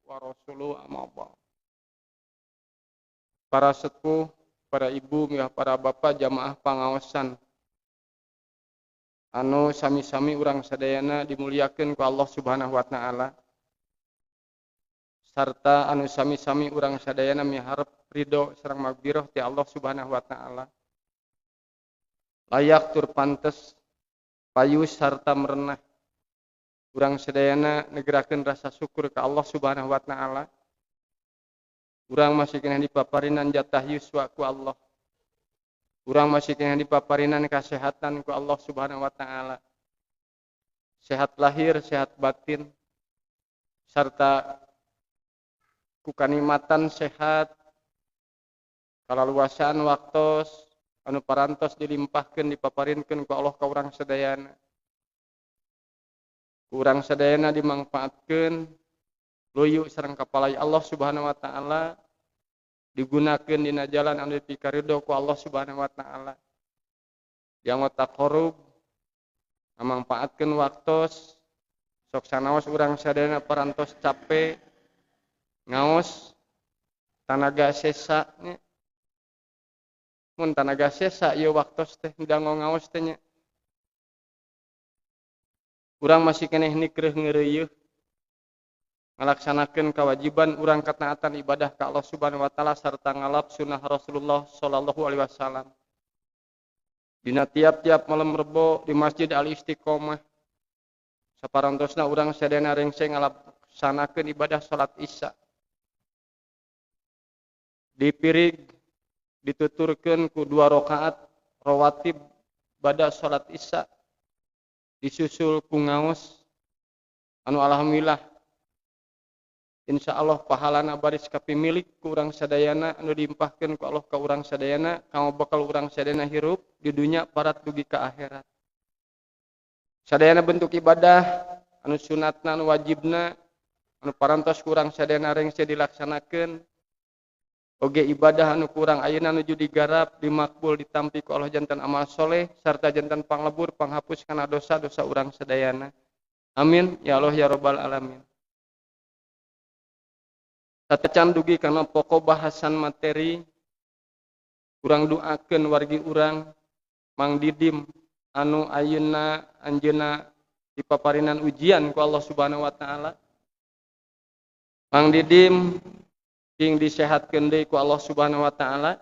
Wa rasuluhu amma ba'd. Para sepuh, para ibu, milah para bapak jamaah pangaosan anu sami-sami urang sadayana dimuliakeun ku Allah Subhanahu wa taala, sarta anu sami-sami urang sadayana miharep ridho sareng magfirah ti Allah Subhanahu wa taala. Layak tur pantes payu sarta merenah urang sadayana negerakeun rasa syukur ka Allah Subhanahu wa taala. Urang masih keneh dipaparinan jatah yuswa ku Allah. Urang masih keneh dipaparinan kasehatan ku Allah Subhanahu wa taala. Sehat lahir, sehat batin, sarta ku kanikmatan sehat, kalaluasaan waktos anu parantos dilimpahkeun dipaparinkeun ku Allah ka urang sadayana. Ku urang sadayana dimangfaatkeun luyu sareng kapalai Allah Subhanahu wa taala, digunakeun dina jalan anu dipikaridho ku Allah Subhanahu wa taala. Yang taqarrub ngamangfaatkeun waktos, sok sanaos urang sadayana parantos capek ngaos tanaga sesa nya. Mun tanaga sesa ieu waktos teh dango ngaos teh nya. Urang masih keneh nikreuh ngeureuyeuh ngalaksanakeun kewajiban urang ketaatan ibadah ka Allah Subhanahu wa taala sarta ngalap sunnah Rasulullah sallallahu alaihi wasallam. Dina tiap-tiap malam Rebo di Masjid Al Istiqomah saparantosna urang sadayana rengse ngalaksanakeun ibadah salat Isya. Dipirig dituturkeun ku 2 rakaat rawatib bada salat Isya, disusul ku ngaos anu alhamdulillah insyaallah pahalana baris kapimilik ku urang sadayana anu diimpahkeun ku Allah ka urang sadayana kanggo bekal urang sadayana hirup di dunya parat dugi ka akhirat. Sadayana bentuk ibadah anu sunatna anu wajibna anu parantos ku urang sadayana rengse dilaksanakeun, oge ibadah anu kurang ayeuna nuju digarap dimakbul ditampi ku Allah jantan amal soleh sarta jantan panglebur panghapus kana dosa-dosa urang sadayana. Amin ya Allah ya rabbal alamin. Satacan dugi kana pokok bahasan materi, urang doakeun wargi urang Mang Didim anu ayeuna anjeunna dipaparinan ujian ku Allah Subhanahu wa taala. Mang Didim sing disehatkeun deui ku Allah Subhanahu wa taala.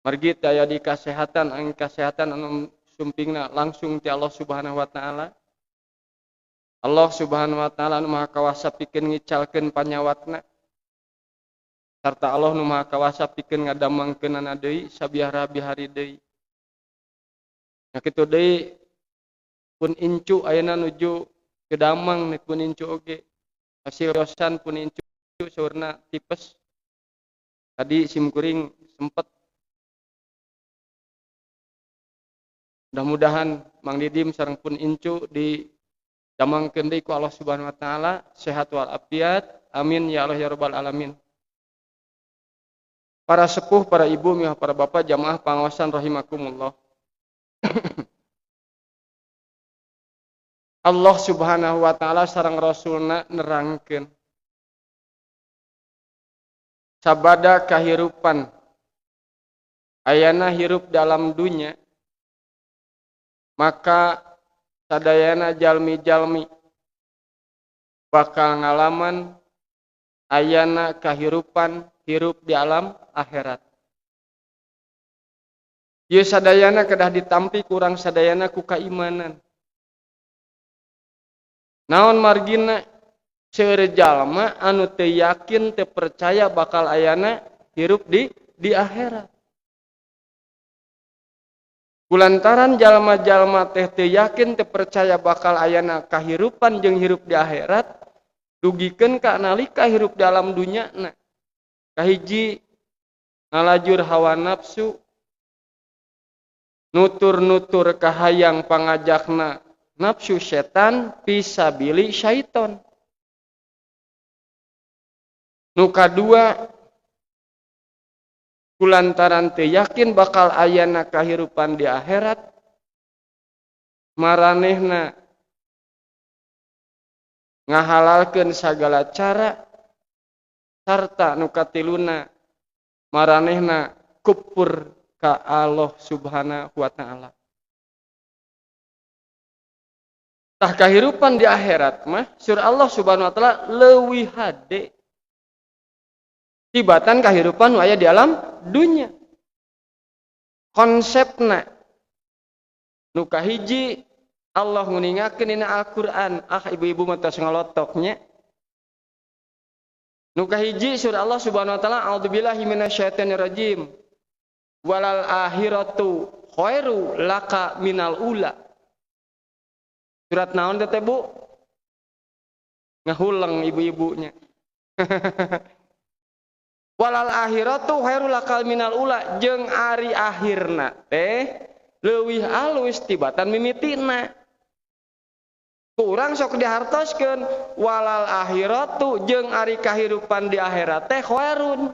Margi teu aya di kasehatan, angin kasehatan anu sumpingna langsung ti Allah Subhanahu wa taala. Allah Subhanahu wa taala anu maha kawasa pikeun ngicalkeun panyawatna, sarta Allah nu maha kawasa pikeun ngadamangkeunana deui sabiara bihari deui. Nah kitu deui pun incu ayeuna nuju kedamang pun incu oge hasil yosan pun incu saurna tipes. Tadi simkuring sempet, mudah-mudahan Mang Didim sareng pun incu di damangkeun deui ku Allah Subhanahu wa taala sehat wal afiat. Amin ya Allah ya rabbal alamin. Para sepuh, para ibu, miah para bapak jamaah pangaosan rahimakumullah. Allah Subhanahu wa taala sareng rasulna nerangkeun sabada kahirupan ayana hirup dalam dunya, maka sadayana jalmi-jalmi bakal ngalaman ayana kahirupan hirup di alam akhirat. Ieu sadayana kedah ditampi kurang sadayana ku kaimanan. Naon margina seueur jalma anu teu yakin teu percaya bakal ayana hirup di akhirat. Kulantaran jalma-jalma teh teu yakin teu percaya bakal ayana kahirupan jeung hirup di akhirat, dugikeun ka nalika hirup dalam dunya na. Kahiji ngalajur hawa nafsu, nutur-nutur kahayang pangajakna nafsu setan pisabili syaiton. Nu kadua, kulantaran teu yakin bakal ayana kahirupan di akhirat, maranehna Ngahalalkeun sagala cara sarta nu katiluna maranehna kupur ka Allah Subhanahu wa taala. Tah kahirupan di akhirat mah surah Allah Subhanahu wa taala leuwih hade tibatan kahirupan nu aya di alam dunya. Konsepna nu kahiji Allah nguningakeun dina Al-Qur'an. Ah ibu-ibu mah tos ngalotok nya. Nu kahiji surah Allah Subhanahu wa taala a'udzubillahi minasyaitonirrajim. Walal akhiratu khairu laka minal ula. Surat naon teh Bu? Ngahuleng ibu-ibunya. Walal akhiratu khairu laka minal ula jeung ari akhirna teh leuwih alus tibatan mimitina. Kurang sok dihartoskeun walal akhiratu jeung ari kahirupan di akhirat teh khairun.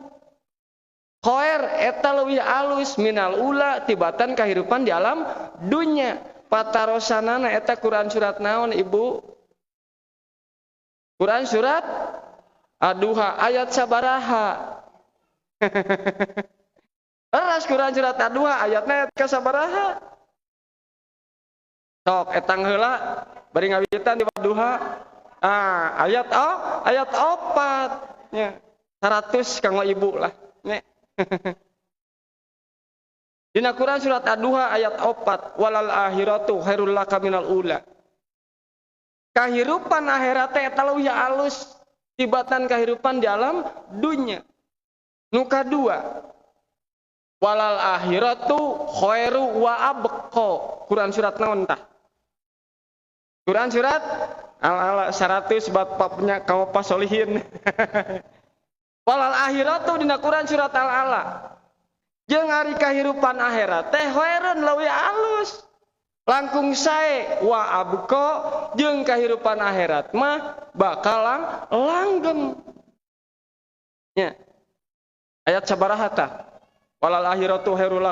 Khair eta leuwih alus minal ula tibatan kahirupan di alam dunya. Patarosanana eta Quran surat naon Ibu? Quran surat Ad-Duha ayat sabaraha? Leras Quran surat Ad-Duha ayatna ayat kasabaraha? Sok etang heula bari ngawitan di Ad-Duha. Ah, ayat oh, ayat 4 nya. 100 kanggo ibu lah nya. Dina Quran surat Ad-Duha ayat 4 walal akhiratu khairul laka minal ula. Kahirupan akhirat teh eta leuwih alus tibatan kahirupan di alam dunya. Nu kadua walal akhiratu khairu wa abqa. Quran surat naon tah? Quran surat Al-Ala 100 bat papnya kaum pasolihin. Walal akhiratu dina Quran surat Al-Ala. Jeung ari kahirupan akhirat teh khairun leuwih alus. Langkung sae wa abqa jeung kahirupan akhirat mah bakal langgeng. Nya. Ayat sabaraha tah? Walal akhiratu khairul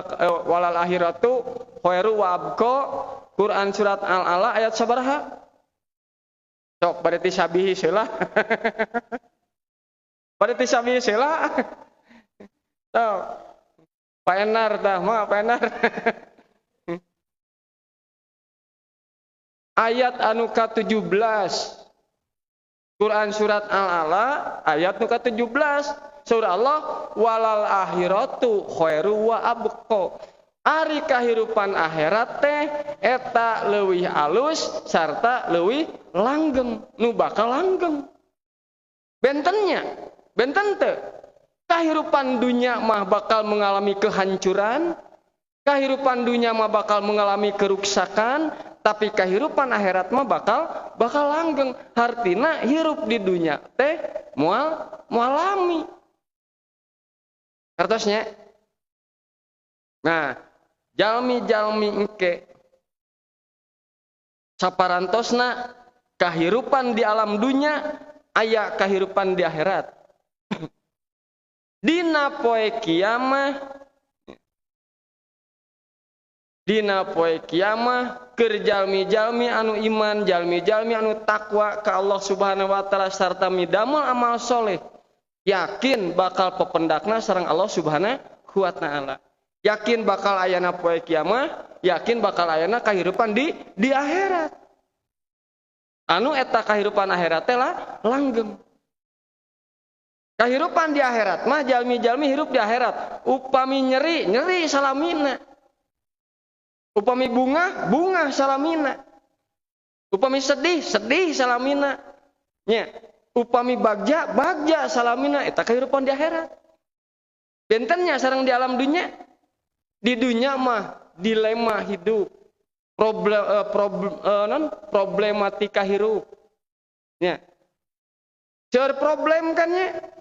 walal akhiratu khairu wa abqa. Quran surat Al-Ala ayat sabaraha? Sok bade tisabihi heula. Bade tisabihi heula. Sok. Pak Enar tah, mah Pak Enar. Ayat anu ka-17. Quran surat Al-Ala ayat nu ka-17. Surah Allah walal akhiratu khairu wa abqa. Ari kahirupan akhirat teh eta leuwih alus sarta leuwih langgeng, nu bakal langgeng. Bentennya, benten teu. Kahirupan dunia mah bakal mengalami kehancuran, kahirupan dunia mah bakal mengalami keruksakan, tapi kahirupan akhirat mah bakal langgeng. Hartina hirup di dunia teh moal lami. Kartosnya. Nah, jalmi-jalmi engke saparantosna kahirupan di alam dunia aya kahirupan di akhirat. Dina poe kiamah, dina poe kiamah keur jalmi-jalmi anu iman, jalmi-jalmi anu takwa ka Allah Subhanahu wa taala sarta midamel amal soleh, yakin bakal pependakna sareng Allah Subhanahu wa taala. Yakin bakal ayana poe kiamah, yakin bakal ayana kahirupan di akhirat. Anu eta kahirupan akhirat teh lah langgeng. Kahirupan di akhirat mah jalmi-jalmi hirup di akhirat. Upami nyeri, nyeri salamina. Upami bunga, bunga salamina. Upami sedih, sedih salamina. Nya, upami bagja, bagja salamina. Eta kahirupan di akhirat. Bentennya sareng di alam dunia. Di dunia mah dilema hidup, problematika hirup. Nya. Cer problem kan nya.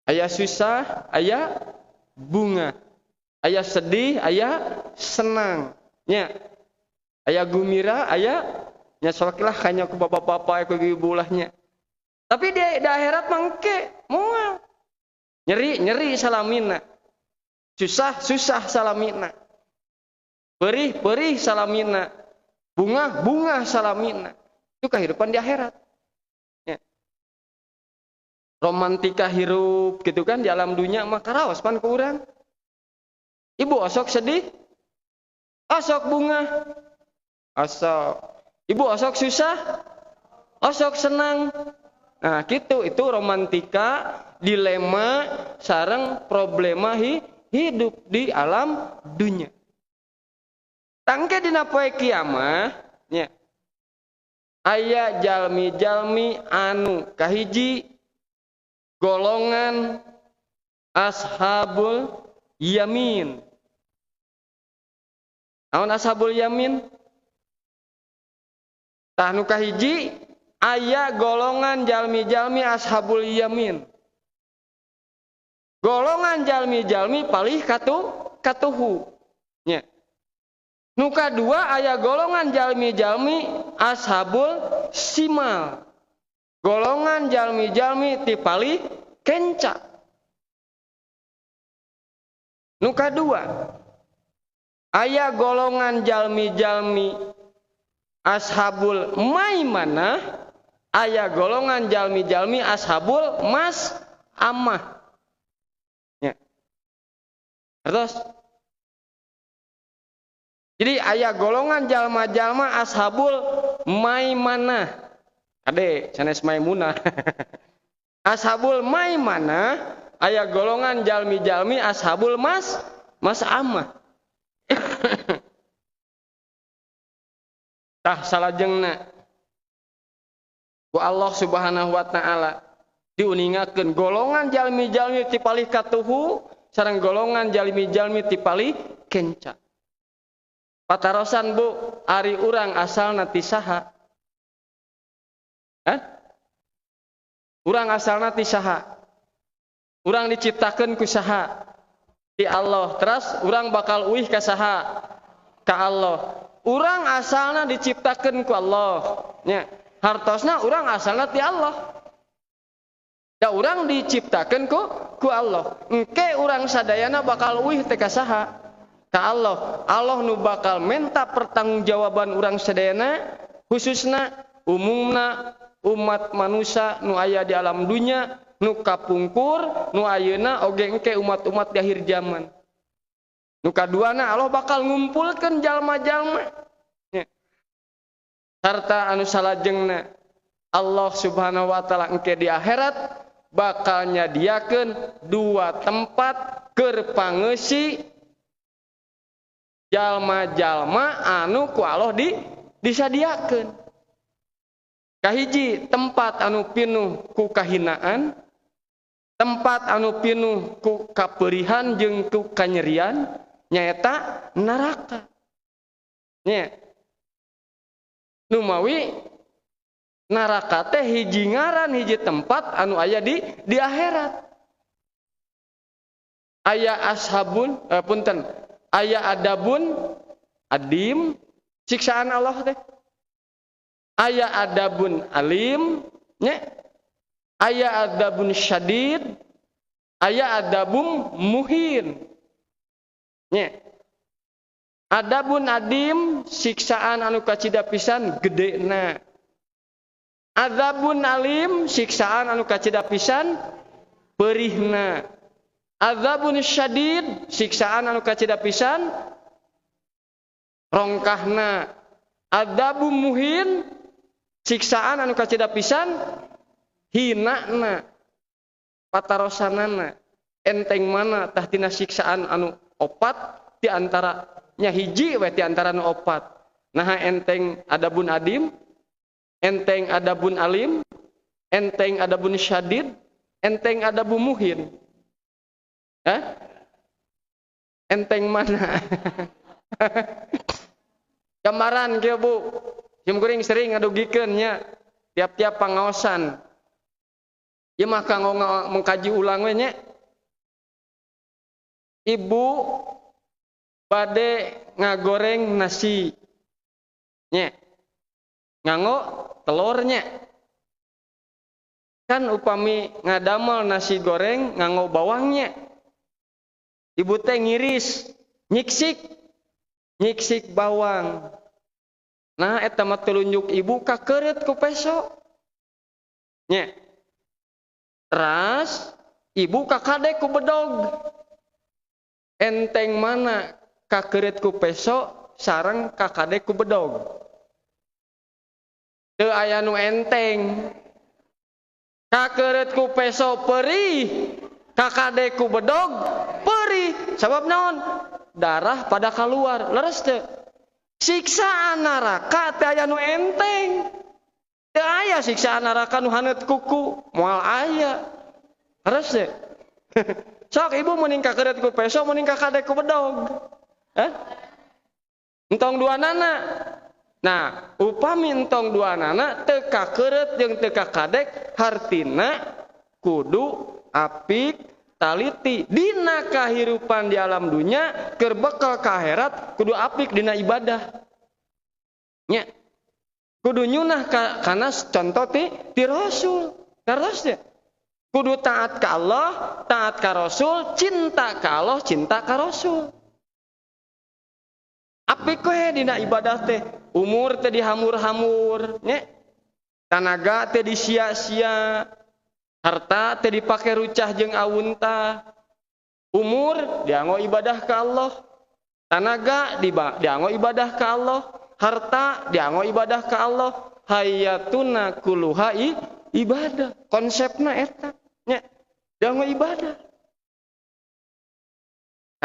Aya susah, aya bunga. Aya sedih, aya senang. Nya. Aya gumira, aya nya sok lah kanya ku bapak-bapak ku ibu lah nya. Tapi di akhirat mangke moal. Nyeri, nyeri salamina. Susah, susah salamina. Perih, perih salamina. Bunga, bunga salamina. Itu kehidupan di akhirat. Ya. Romantika hirup gitu kan di alam dunia mah karaos pan ku urang. Ibu osok sedih, osok bunga, osok. Ibu osok susah, osok senang. Nah gitu, itu romantika, dilema, sareng problema hidup di alam dunia. Tangke dina poe kiamah nya aya jalmi-jalmi anu kahiji golongan ashabul yamin. Naon ashabul yamin? Tah nu kahiji aya golongan jalmi-jalmi ashabul yamin. Golongan jalmi-jalmi palih katuhu nya. Nu kadua aya golongan jalmi-jalmi ashabul simal. Golongan jalmi-jalmi ti palih kenca. Nu kadua aya golongan jalmi-jalmi ashabul maimanah, aya golongan jalmi-jalmi ashabul mas amah. Ya. Terus jadi aya golongan jalma-jalma ashabul maimanah. Kade sanes maimunah. Ashabul maimanah aya golongan jalmi-jalmi ashabul mas amah. Tah salajengna ku Allah Subhanahu wa taala diuningakeun golongan jalmi-jalmi ti palih katuhu sareng golongan jalmi-jalmi ti palih kenca. Patarosan Bu, ari urang asalna ti saha? Hah? Urang asalna ti saha? Urang diciptakeun ku saha? Ti Allah. Terus urang bakal uih ka saha? Ka Allah. Urang asalna diciptakeun ku Allah. Nya, hartosna urang asalna ti Allah. Da urang diciptakeun ku Allah. Engke urang sadayana bakal uih teh ka saha? Ka Allah. Allah nu bakal menta pertanggungjawaban urang sadayana, khususna umumna umat manusia nu aya di alam dunia, nu kapungkur, nu ayeuna oge engke umat-umat di akhir zaman. Nu kaduana Allah bakal ngumpulkeun jalma-jalma nya. Sarta anu salajengna Allah Subhanahu wa taala engke di akhirat bakal nyadiakeun dua tempat keur pangeusi jalma-jalma anu ku Allah disadiakeun. Kahiji tempat anu pinuh ku kahinaan, tempat anu pinuh ku kaperihan jeung ku kanyerian, nyaeta neraka. Nya. Numawi neraka teh hiji ngaran hiji tempat anu aya di akhirat. Aya ashabun punten, aya adabun adim, siksaan Allah teh. Aya adabun alim nya, aya adabun syadid, aya adabun muhin nya. Adabun adim siksaan anu kacida pisan gedena. Adabun alim siksaan anu kacida pisan perihna. Adabun syadid siksaan anu kacida pisan rongkahna. Adabun muhin siksaan anu kacida pisan hinana, patarosanana. Enteng mana tah tina siksaan anu opat di antara nya hiji we di antara nu opat. Naha enteng adabun adim, enteng adabun alim, enteng adabun syadid, enteng adabun muhin. Hah? Enteng mana? Gambaran kieu Bu. Sim kuring sering ngadugikeun nya tiap-tiap pangaosan. Ieu mah kanggo mengkaji ulang we nya. Ibu bade ngagoreng nasi nya. Nganggo telurnya. Kan upami ngadamel nasi goreng nganggo bawangnya. Ibu teh ngiris, nyiksik bawang. Nah eta mah telunjuk ibu kakeureut ku peso. Nya. Teras ibu kakadek ku bedog. Enteng mana kakeureut ku peso sareng kakadek ku bedog. Teu aya nu enteng. Kakeureut ku peso perih, kakadek ku bedog perih. Sabab naon? Darah pada keluar. Leres teu? Siksaan neraka teu aya nu enteng. Teu aya siksaan neraka nu haneut kuku, moal aya. Leres teu? Sok ibu mending kakeureut ku peso mending kakadek ku bedog. Hah? Entong dua nana. Nah, upami entong dua nana teu kakeureut jeung teu kakadek hartina kudu apik taliti dina kahirupan di alam dunya keur bekal ka akhirat kudu apik dina ibadah. Nya. Kudu nyunah kana contoh ti Rasul. Kartos teh. Kudu taat ka Allah, taat ka Rasul, cinta ka Allah, cinta ka Rasul. Apik we dina ibadah teh, umur teh dihamur-hamur, nya. Tanaga teh disia-sia, harta teh dipake rucah jeung awuntah. Umur dianggo ibadah ka Allah, tanaga dianggo ibadah ka Allah, harta dianggo ibadah ka Allah, hayatuna kuluha ibadah. Konsepna eta nya, dianggo ibadah.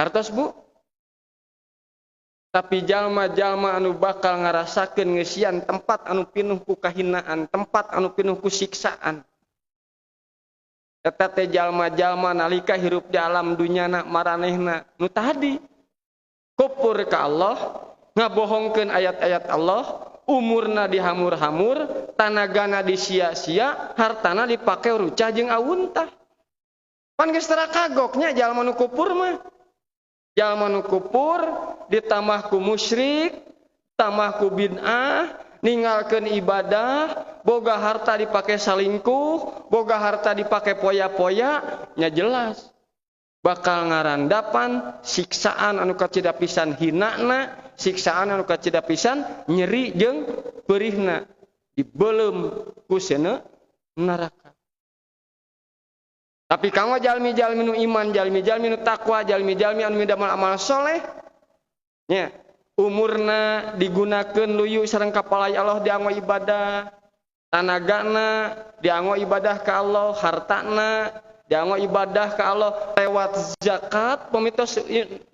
Hartos Bu? Tapi jalma-jalma anu bakal ngarasakeun ngeusian tempat anu pinuh ku kahinaan, tempat anu pinuh ku siksaan. Eta teh jalma-jalma nalika hirup di alam dunyana maranehna nu tadi kufur ka Allah, ngabohongkeun ayat-ayat Allah, umurna dihamur-hamur, tanagana disia-sia, hartana dipake rucah jeung awuntah. Pan geus tara kagok nya jalma nu kufur mah. Jalma nu kufur ditambah ku musyrik, tambah ku bid'ah, ninggalkeun ibadah, boga harta dipake salingkuh, boga harta dipake poya-poya, nya jelas bakal ngarandapan siksaan anu kacida pisan hinana, siksaan anu kacida pisan nyeri jeung perihna, dibeuleum ku seuneu neraka. Tapi kanggo jalmi-jalmi nu iman, jalmi-jalmi nu takwa, jalmi-jalmi anu midamel amal soleh, nya umurna digunakeun luyu sareng kapalai Allah dianggo ibadah, tanagana dianggo ibadah ka Allah, hartana dianggo ibadah ka Allah lewat zakat pemitos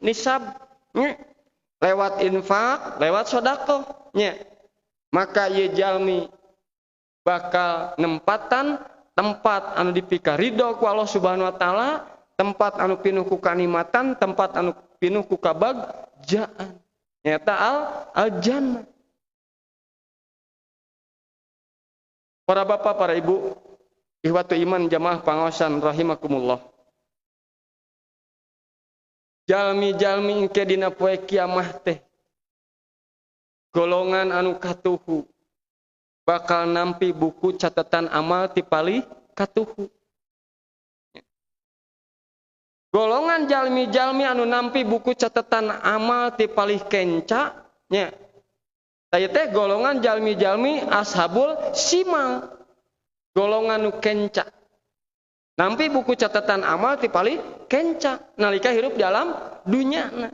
nisab, nya, lewat infak, lewat sedekah, nya. Maka ieu jalmi bakal nempatan tempat anu dipika ridho ku Allah Subhanahu wa taala, tempat anu pinuh ku kanikmatan, tempat anu pinuh ku kabagjaan. Nyata al-jannah. Para bapak, para ibu, ihwatu iman jamaah pangaosan rahimakumullah. Jalmi-jalmi engke dina poe kiamah teh golongan anu katuhu bakal nampi buku catatan amal ti palih katuhu. Golongan jalmi-jalmi anu nampi buku catatan amal ti palih kenca nya. Tah teh golongan jalmi-jalmi ashabul simal. Golongan nu kenca. Nampi buku catatan amal ti palih kenca nalika hirup dalam dunyana.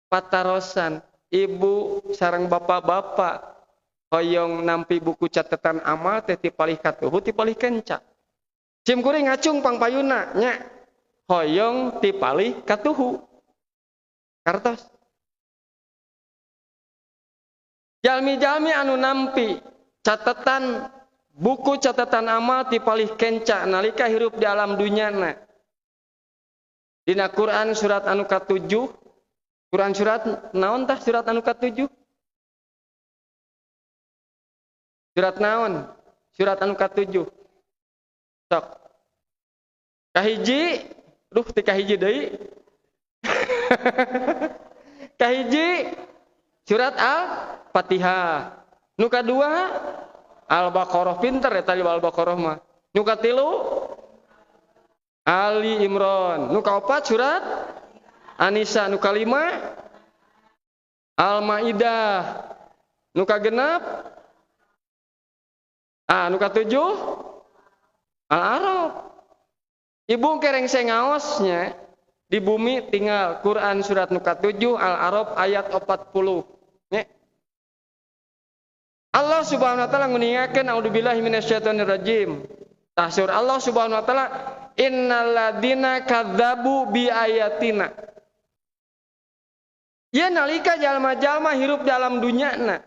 Patarosan ibu sareng bapak-bapak hoyong nampi buku catatan amal teh ti palih katuhu ti palih kenca. Cim kuring ngacung pangpayuna nya. Hoyong ti palih katuhu. Kartos. Jalmi-jalmi anu nampi catatan buku catatan amal ti palih kenca nalika hirup di alam dunyana. Dina Quran surat anu ka-7, Quran surat naon tah surat anu ka-7? Surat naon? Surat anu ka-7. Sok. Kahiji, duh ti kahiji deui. Kahiji surat Al-Fatihah. Nu kadua Al-Baqarah, pinter ya tadi Al-Baqarah mah. Nu katilu Ali Imran. Nu kaopat surat An-Nisa, nu kalima Al-Maidah. Nu kagenep? Ah, nu katujuh? Al-A'raf. Ibu kereng sengaosnya di bumi tinggal Quran surat nu katujuh Al-A'raf ayat 40. Nya. Allah Subhanahu wa taala nguningakeun a'udzubillahi minasyaitonirrajim. Tah saur Allah Subhanahu wa taala innal ladina kadzabu bi ayatina. Ieu nalika jalma-jalma hirup dalam dunyana.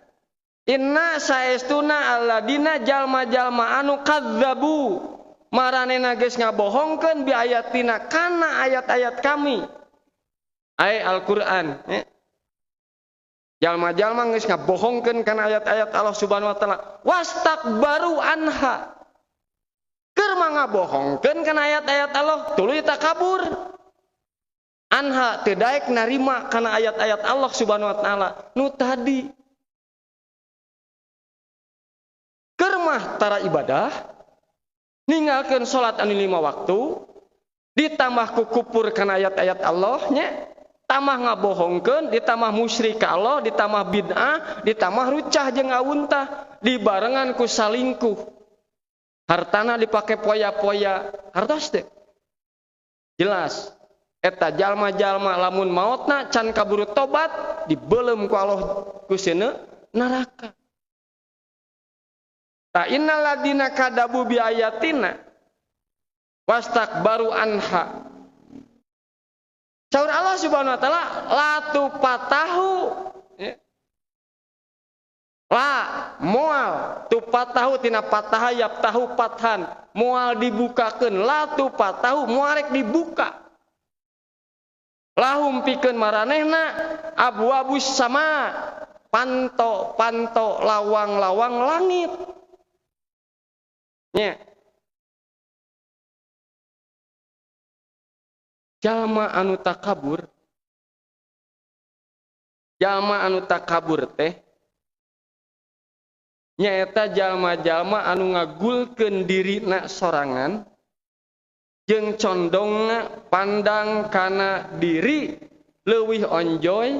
Inna saestuna alladina jalma-jalma anu kadzabu maranehna geus ngabohongkeun bi ayatina kana ayat-ayat kami. Ai Al-Qur'an, ya. Jalma-jalma geus ngabohongkeun kana ayat-ayat Allah Subhanahu wa taala. Wastakbaru anha. Keur ngabohongkeun kana ayat-ayat Allah, tuluy takabur. Anha teu daek narima kana ayat-ayat Allah Subhanahu wa taala. Nu tadi keur mah tara ibadah, ninggalkeun salat anu 5 waktu, ditambah ku kufur kana ayat-ayat Allah nya, tambah ngabohongkeun, ditambah musyrik ka Allah, ditambah bid'ah, ditambah rucah jeung awuntah, dibarengan ku salingkuh. Hartana dipake poya-poya, hartos teh. Jelas, eta jalma-jalma lamun maotna can kaburu tobat, dibeuleum ku Allah ku seuneu neraka. Ta innal ladina kadabu bi ayatina wastakbaru anha. Saur Allah Subhanahu wa taala la tupatahu, ya. La moal tupatahu tina pataha yaptahu pathan, moal dibukakeun, la tupatahu moal rek dibuka. Lahum pikeun maranehna abwabus sama, panto-panto lawang-lawang langit. Nya. Jalma anu takabur, jalma anu takabur teh nyaeta jalma-jalma anu ngagulkeun dirina sorangan jeung condongna pandang kana diri leuwih onjoy,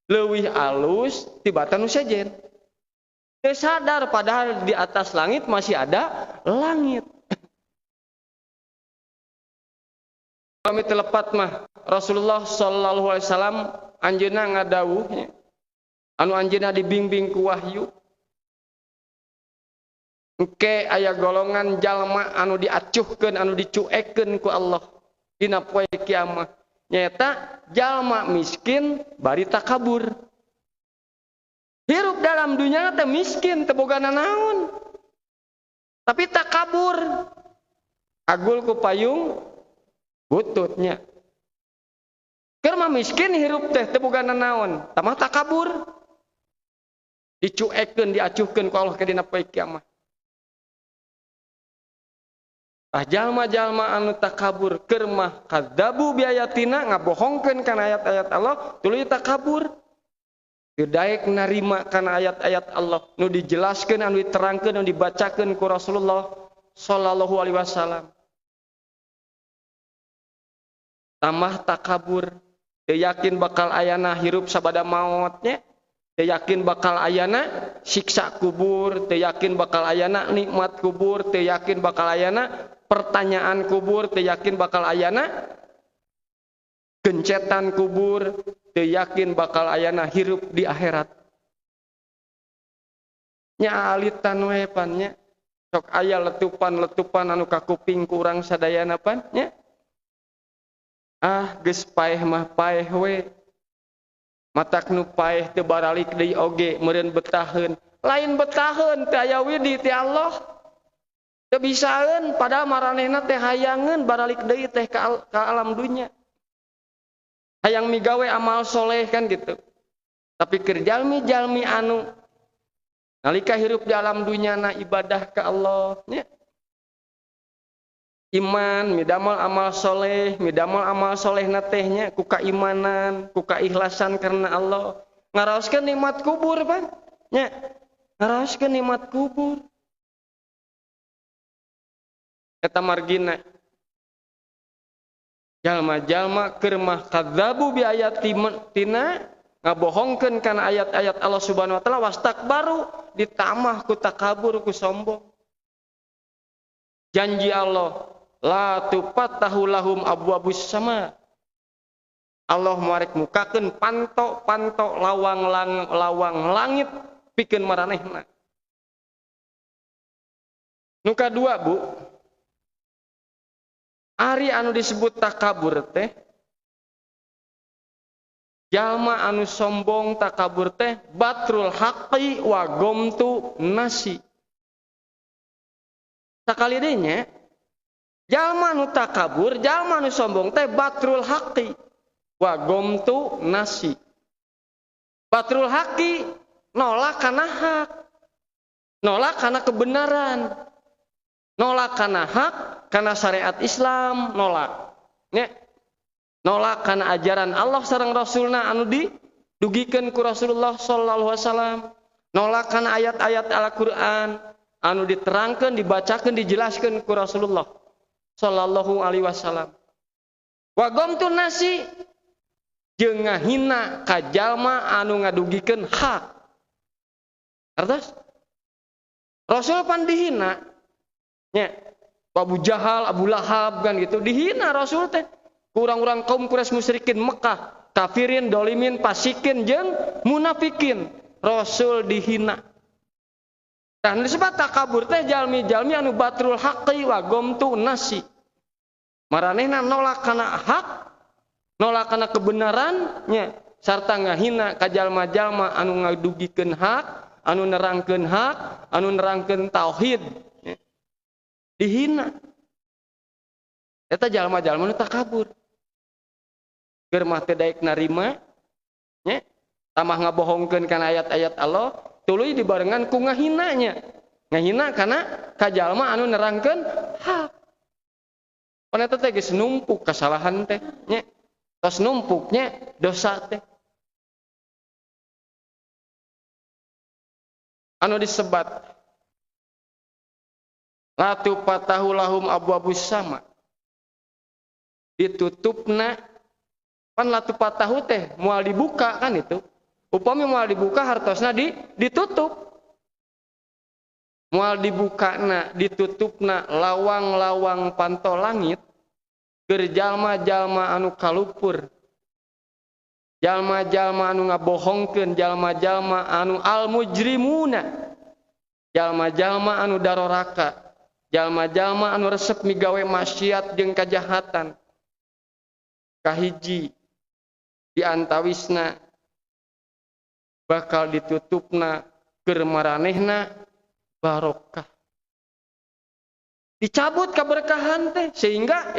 leuwih alus tibatan nu sejen. Teu sadar padahal di atas langit masih ada langit. Kami telepat mah Rasulullah sallallahu alaihi wasallam anjeunna ngadawuh nya, anu anjeunna dibimbing ku wahyu. Engke aya golongan jalma anu diacuhkeun, anu dicuekeun ku Allah dina poe kiamah. Nyaeta jalma miskin bari takabur. Hirup dalam dunia teh miskin teu boga nanaon. Tapi takabur. Agul ku payung bututnya. Keur mah miskin hirup teh teu boga nanaon, tambah takabur. Dicuekeun, diacuhkeun ku Allah ke dina poe kiamah. Tah jalma-jalma anu takabur keur mah kadzabu bi ayatina, ngabohongkeun kana ayat-ayat Allah, tuluy takabur. Teu daek narima kana ayat-ayat Allah nu dijelaskeun, anu diterangkeun, anu dibacakeun ku Rasulullah sallallahu alaihi wasallam. Tambah takabur, teu yakin bakal ayana hirup sabada maotnya, teu yakin bakal ayana siksa kubur, teu yakin bakal ayana nikmat kubur, teu yakin bakal ayana pertanyaan kubur, teu yakin bakal ayana gencetan kubur, teu yakin bakal ayana hirup di akhirat. Nya alitan we pan nya. Sok aya letupan-letupan anu kakuping ku urang sadayana pan nya. Ah geus paeh mah paeh we. Matak nu paeh teu baralik deui oge meureun betaheun. Lain betaheun teu aya widi ti Allah. Teu bisaeun padahal maranehna teh hayangeun baralik deui teh ka alam dunya. Hayang migawe amal soleh kan gitu. Tapi keur jalmi-jalmi anu nalika hirup di alam dunya na ibadah ka Allah nya. Iman midamel amal soleh, midamel amal soleh na teh nya ku kaimanan, ku kaikhlasan karena Allah. Ngaraoskeun nikmat kubur pan nya. Ngaraoskeun nikmat kubur. Eta margina jalma-jalma keur mah kadzabu bi ayatina Ngabohongkeun kana ayat-ayat Allah Subhanahu wa taala wastakbaru ditamah ku takabur ku sombong. Janji Allah la tufattahu lahum abwabus sama. Allah muarek mukakeun panto-panto lawang lawang langit pikeun maranehna. Nu kadua Bu, ari anu disebut takabur teh jalma anu sombong takabur teh batrul haqqi wa gomtu nasi. Sakali deui nya jalma anu takabur, jalma anu sombong teh batrul haqqi wa gomtu nasi. Batrul haqqi nolak kana hak, nolak kana kebenaran, nolak kana hak, kana syariat Islam, nolak. Nya nolak kana ajaran Allah sareng Rasulna anu didugikeun ku Rasulullah sallallahu alaihi wasallam, nolak kana ayat-ayat Al-Qur'an anu diterangkeun, dibacakeun, dijelaskeun ku Rasulullah sallallahu alaihi wasallam. Wa gomtu nasi jeung ngahina ka jalma anu ngadugikeun hak. Artos? Rasul pan dihina nya, Abu Jahal, Abu Lahab kan gitu, dihina Rasul teh. Kurang-kurang kaum Quraisy musyrikin Mekah, kafirin, dolimin, pasikin jeung munafikin. Rasul dihina. Tah disebut takabur teh jalmi-jalmi anu batrul haqqi wa gomtu nasi. Maranehna nolak kana hak, nolak kana kebenaran nya, sarta ngahina ka jalma-jalma anu ngadugikeun hak, anu nerangkeun hak, anu nerangkeun tauhid nya. Dihina. Eta jalma-jalma nu takabur. Keur mah teu daek narima nya, tamah ngabohongkeun kana ayat-ayat Allah, tuluy dibarengan ku ngahinanya. Ngahina kana ka jalma anu nerangkeun hak. Pan eta teh geus numpuk kasalahan teh nya. Tos numpuknya dosa teh. Anu disebat la tufatahu lahum abwabus sama. Ditutupna pan la tufatahu teh moal dibuka kan itu. Upami moal dibuka hartosna ditutup. Moal dibukana, ditutupna lawang-lawang panto langit keur jalma-jalma anu kalupur. Jalma-jalma anu ngabohongkeun, jalma-jalma anu al-mujrimuna. Jalma-jalma anu daroraka, jalma-jalma anu resep migawe maksiat jeung kajahatan. Kahiji di antawisna bakal ditutupna keur maranehna barokah. Dicabut keberkahan teh sehingga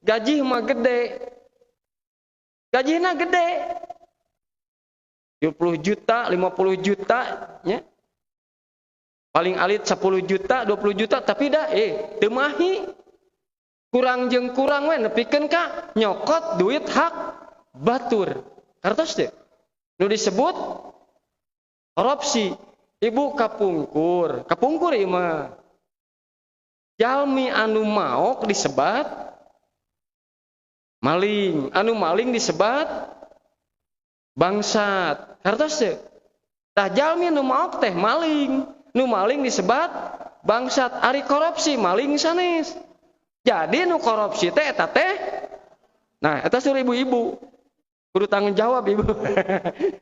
gaji mah gede. Gajina gede. 20 juta, 50 juta nya. Paling alit 10 juta, 20 juta tapi dah teu mahi. Kurang jeung kurang we nepikeun ka nyokot duit hak batur. Kartos teh. Nu disebut korupsi. Ibu kapungkur, kapungkur ieu mah. Jalmi anu maok disebat maling, anu maling disebat bangsat. Kartos teh. Tah jalmi anu maok teh maling, nu maling disebat bangsat. Ari korupsi maling sanes. Jadi nu korupsi teh eta teh. Nah, eta sur ibu-ibu. Kudu tanggung jawab ibu.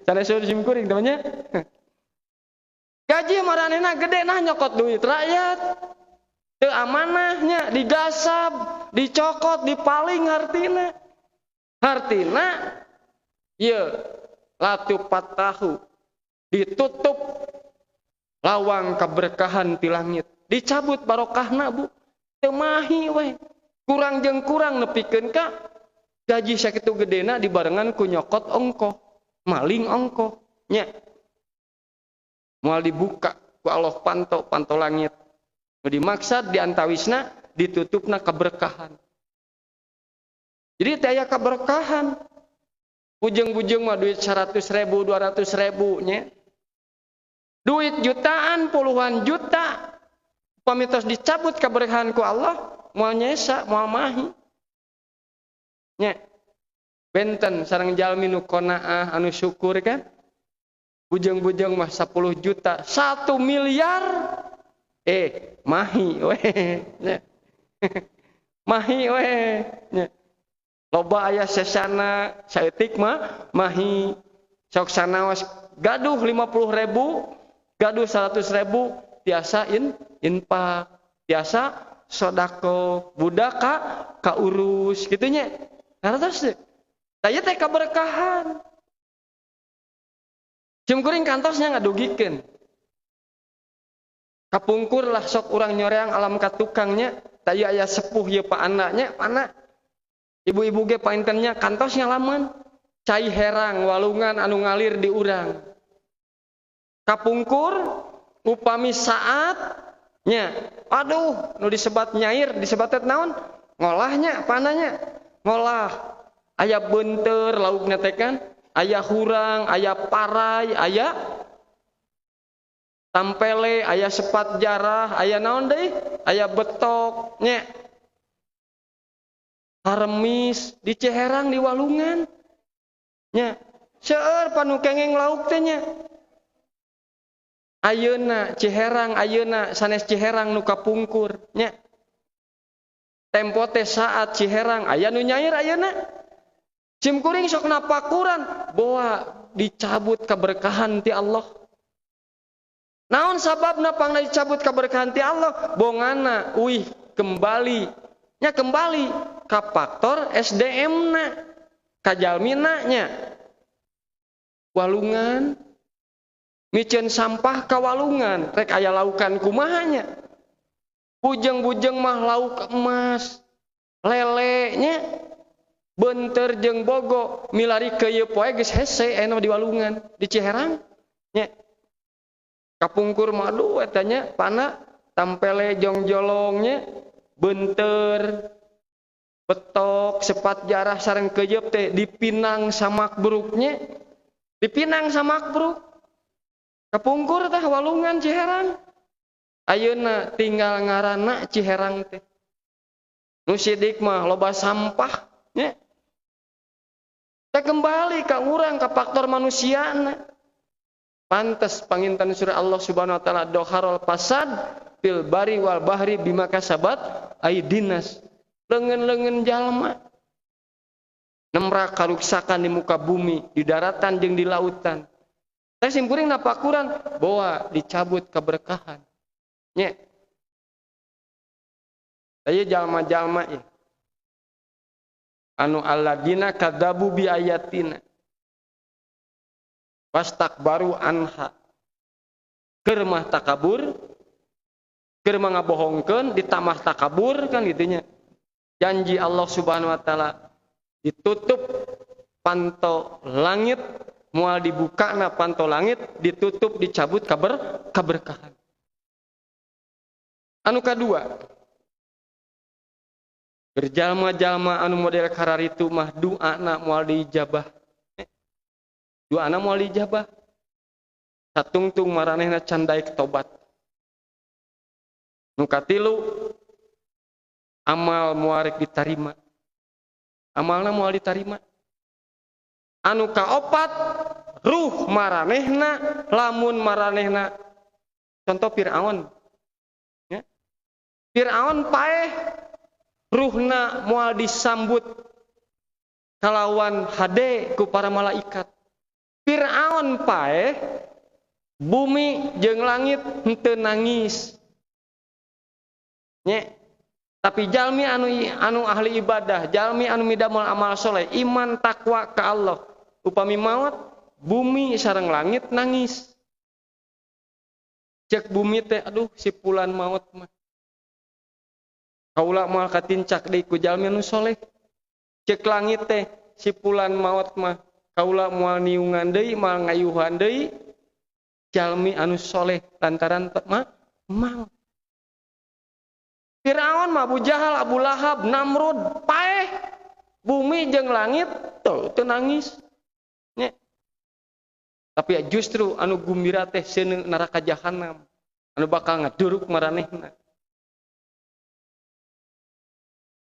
Sanes sur sim kuring temannya. Gaji maranehna gede nah nyokot duit rakyat. Teu amanahnya digasab, dicokot, dipaling hartina. Hartina ieu latu patahu ditutup lawang keberkahan ti langit. Dicabut barokahna Bu. Teu mahi we. Kurang jeung kurang nepikeun ka gaji sakitu gedena dibarengan ku nyokot ongkoh, maling ongkoh nya. Moal dibuka ku Allah panto, panto langit. Nu dimaksad di antawisna ditutupna keberkahan. Jadi teh aya keberkahan. Bujeng-bujeng mah duit 100.000, 200.000 nya. Duit jutaan, puluhan juta. Upami tos dicabut keberkahan ku Allah, moal nyesa, moal mahi. Nya. Benten sareng jalmi nu qanaah anu syukur kan. Bujeng-bujeng mah 10 juta, 1 miliar. Mahi we nya. Mahi we nya. Loba aya sesana saeutik mah mahi. Sok sanaos gaduh 50.000, gaduh 100.000 tiasa infak, tiasa sodako, budak kaurus kitu nya. Ngartos teu? Tah ieu teh kaberkahan. Sim kuring kantosnya ngadugikeun. Kapungkur lah sok urang nyoreang alam ka tukangnya, tah ieu aya sepuh ieu pa anaknya, pana. Ibu-ibu ge paintennya kantos ngalaman. Cai herang walungan anu ngalir di urang. Kapungkur upami saatnya, aduh nu disebat nyair, disebat teh naon? Ngolahnya, pananya, ngolah. Aya beunteur laukna teh kan, aya hurang, aya parai, aya tampele, aya sepat jarah, aya naon deui? Aya betok nya. Haremis di Ciherang di walungan. Nya, seueur panu kengeng lauk teh nya. Ayeuna Ciherang, ayeuna sanes Ciherang nu kapungkur nya. Tempo teh saat Ciherang aya nu nyair ayeuna. Sim kuring sok napakuran boa dicabut keberkahan ti Allah. Naon sababna pangna dicabut keberkahan ti Allah? Bongana uih kembali nya, kembali ka faktor SDM na, ka jalmina nya. Walungan miceun sampah ka walungan rek aya laukan kumaha nya. Bujeng-bujeng mah lauk emas lele nya, beunteur jeung bogo milari ke ieu poe geus hese aya di walungan di Ciherang nya. Kapungkur mah aduh eta nya pana tampele jongjolongnya, beunteur betok sepat jarah sareng keuyeub teh dipinang samak buruknya, dipinang samak buruk. Kapungkur teh walungan Ciherang. Ayeuna tinggal ngaranna Ciherang teh. Nu sidik mah loba sampah nya. Teh kembali ka urang ka faktor manusiana. Pantes panginten surah Allah Subhanahu wa taala doharul fasad fil bari wal bahri bima kasabat aidinas. Leungeun-leungeun jalma nemra karuksakan di muka bumi, di daratan jeung di lautan. Teh simkuring napakuran boa dicabut keberkahan. Nya. Aya jalma-jalma ieu. Anu alladina kadzabu bi ayatina. Wastakbaru anha. Keur mah takabur, keur mah ngabohongkeun, ditamah takabur kan gitu nya. Janji Allah Subhanahu wa taala ditutup panto langit, moal dibukana panto langit, ditutup dicabut kaberkahan. Anu kadua, berjalma-jalma anu model kararitu mah doana moal diijabah. Doana moal diijabah. Satungtung maranehna can daek tobat. Nu katilu, amal moal rek ditarima. Amalna moal ditarima. Anu kaopat, ruh maranehna lamun maranehna contoh Fir'aun. Ya. Fir'aun paeh ruhna moal disambut kalawan hade ku para malaikat. Fir'aun paeh bumi jeung langit henteu nangis. Nya. Tapi jalmi anu ahli ibadah, jalmi anu midamel amal soleh, iman takwa ka Allah. Upami maot, bumi sareng langit nangis. Cek bumi teh, aduh si pulan maot mah. Kaula moal katincak deui ku jalmi anu soleh. Cek langit teh, si pulan maot mah. Kaula moal niungan deui, moal ngayuhan deui jalmi anu soleh lantaran mah maot. Firaun mah Abu Jahal, Abu Lahab, Namrud, paeh bumi jeung langit tuh teu nangis. Nya. Tapi ya justru anu gumbira teh seuneu neraka jahanam, anu bakal ngaduruk maranehna.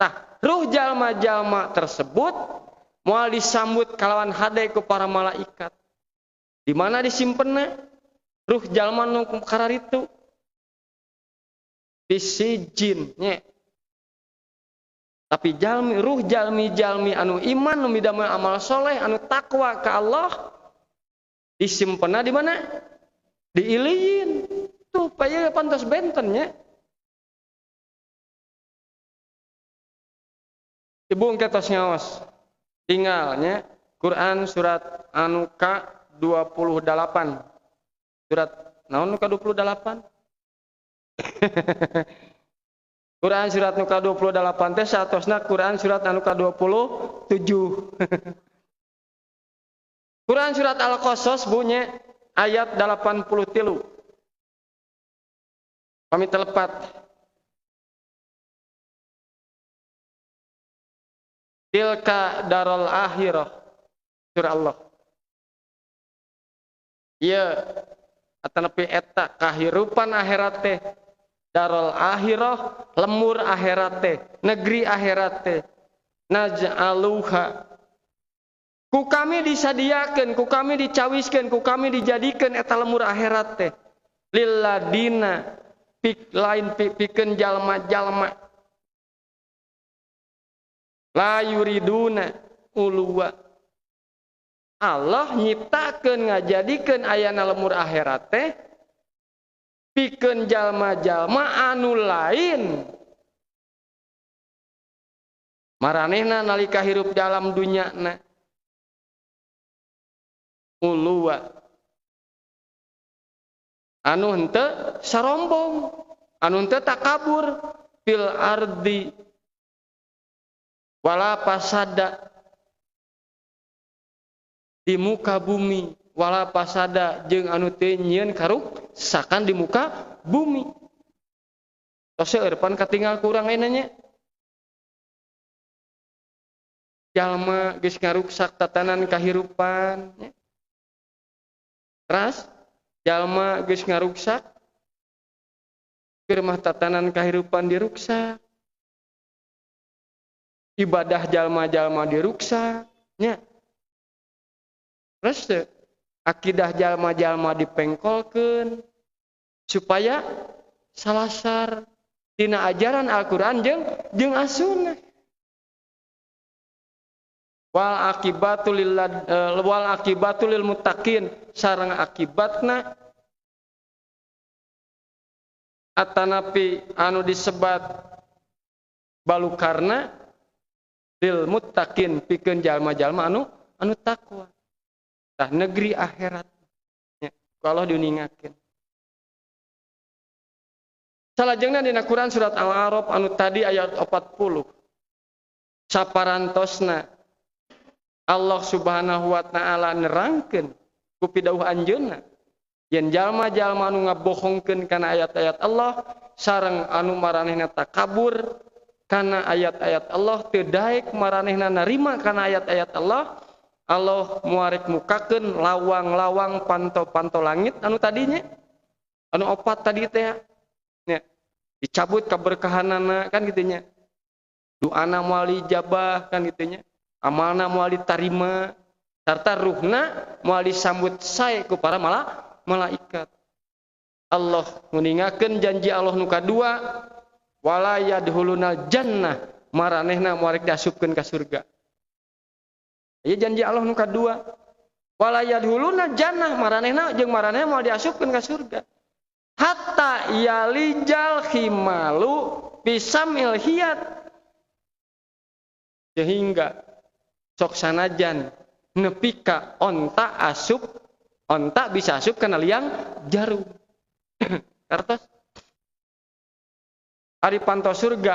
Tah, ruh jalma-jalma tersebut Moal disambut kalawan hade ku para malaikat. Di mana disimpenna? Ruh jalma nu kararitu. Di sijin nya. Tapi jalmi ruh jalmi-jalmi anu iman nu midamel amal soleh anu takwa ka Allah disimpenna di mana? Di iliyin. Tuh paya pantos benten nya. Ibu engke tos ngaos. Tinggalnya Quran surat anu ka-28. Surat naon nu ka-28? Quran surat nu ka-28 teh satosna Quran surat anu ka-27. Quran surat Al-Qasas bunyi ayat 83. Pami telepat. Tilka darul akhirah surah Allah. Ieu atanapi eta kahirupan akhirat teh darul akhirah lemur akhirat teh negeri akhirat teh naj'aluha ku kami disadiakeun ku kami dicawiskeun ku kami dijadikeun eta lemur akhirat teh lilladina pik lain pikeun jalma-jalma la yuriduna uluwa. Allah nyiptakeun ngajadikeun ayana lemur akhirat teh pikeun jalma-jalma anu lain maranehna nalika hirup dalam dunyana uluwa anu henteu sarombong anu henteu takabur fil ardi wala pasada di muka bumi wala pasada jeung anu teu nyieun karuksakan di muka bumi. Tos seueur pan katinggal kurang ayeuna nya. Jalma geus ngaruksak tatanan kahirupan nya. Teras jalma geus ngaruksak keur mah tatanan kahirupan diruksak. Ibadah jalma-jalma diruksak nya. Terus akidah jalma-jalma dipengkolkeun supaya salasar tina ajaran Al-Qur'an jeung As-Sunnah. Wal akibatu lil wal akibatu lil muttaqin sareng akibatna atanapi anu disebat balukarna lil muttaqin pikeun jalma-jalma anu takwa. Tah negeri akhirat nya ku Allah diuningakeun. Salajengna dina Quran surat Al-A'raf anu tadi ayat 40. Saparantosna Allah Subhanahu wa taala nerangkeun ku pidauh anjeunna yen jalma-jalma anu ngabohongkeun kana ayat-ayat Allah sareng anu maranehna takabur kana ayat-ayat Allah teu daek maranehna narima kana ayat-ayat Allah, Allah muarek mukakeun lawang-lawang panto-panto langit anu tadinya anu opat tadi teh nya dicabut kaberkahanana kan kitu nya, doana moal dijabah kan kitu nya, amalna moal ditarima sarta ruhna moal disambut sae ku para malaikat. Allah nguningakeun janji Allah nu kadua wala yadkhulunal jannah maranehna moal diasupkeun ka surga. Ieu janji Allah nu kadua wala yadkhulunal jannah maranehna jeung maranehna moal diasupkeun ka surga hatta yalijal himalu bisamil hiyat, sehingga sok sanajan nepi ka onta asup, onta bisa asup kana liang jarum. Kartos ari panto surga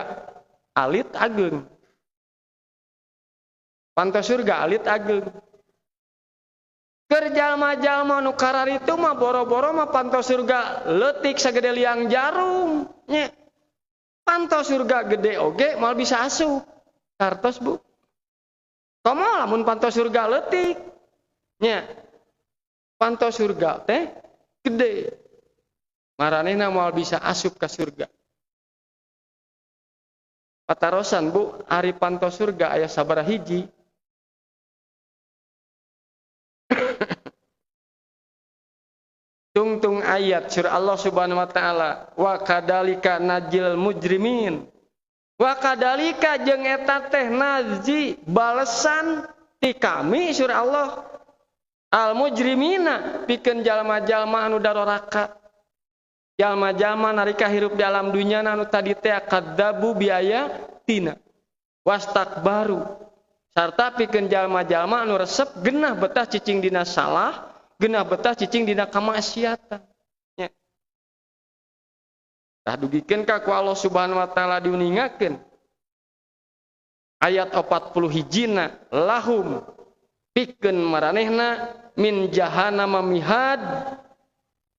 alit ageung. Panto surga alit ageung. Keur jalma-jalma nu kararitu mah boro-boro mah panto surga leutik sagede liang jarum nya. Panto surga gede oge moal bisa asup. Kartos Bu. Komo lamun panto surga leutik nya. Panto surga teh gede. Maranehna moal bisa asup ka surga. Patarosan Bu, ari panto surga aya sabaraha hiji? Tungtung ayat surah Allah Subhanahu wa taala wa kadalika najil mujrimin. Wa kadalika jeung eta teh najzi balesan ti kami surah Allah al mujrimina pikeun jalma-jalma anu daroraka. Jalma-jalma nalika hirup di alam dunya anu tadi teh kadzabu biayatina wastakbaru sarta pikeun jalma-jalma anu resep genah betah cicing dina salah, genah betah cicing dina kamaksiatan. Nya. Tah dugikeun ka ku Allah Subhanahu wa taala diuningakeun ayat 40 hijina lahum pikeun maranehna min jahannama mihad.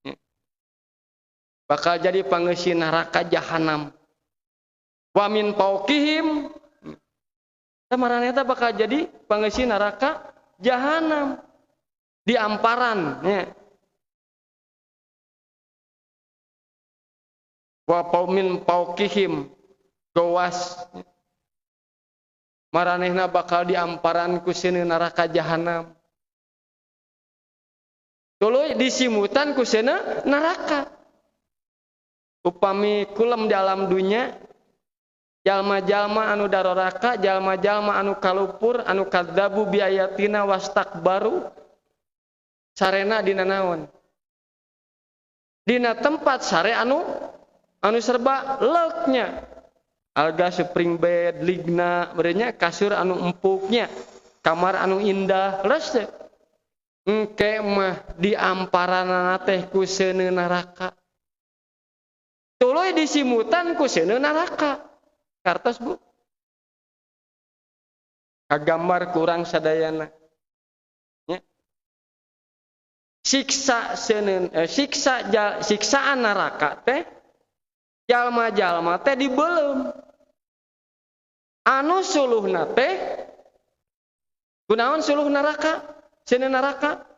Nya. Bakal jadi pangeusi neraka jahanam. Wa min fauqihim maranehna bakal jadi pangeusi neraka jahanam. Di amparan nya. Wa min fauqihim gowas maranehna bakal diamparan ku seuneu neraka jahanam. Tuluy disimutan ku seuneu neraka. Upami kulem di alam dunya jalma-jalma anu daroraka, jalma-jalma anu kalupur, anu kadzabu biayatina wastakbaru sarena dina naon? Dina tempat sare anu serba leuknya. Alga spring bed, ligna, berenya kasur anu empuknya, kamar anu indah, leres teh. Engke mah diamparanana teh ku seuneu neraka. Tuluy disimutan ku seuneu neraka. Kartos Bu. Kagambar kurang sadayana. Nya. Siksa seuneu siksaan neraka teh jalma-jalma teh dibeuleum. Anu suluhna teh kunaon suluh neraka? Seuneu neraka?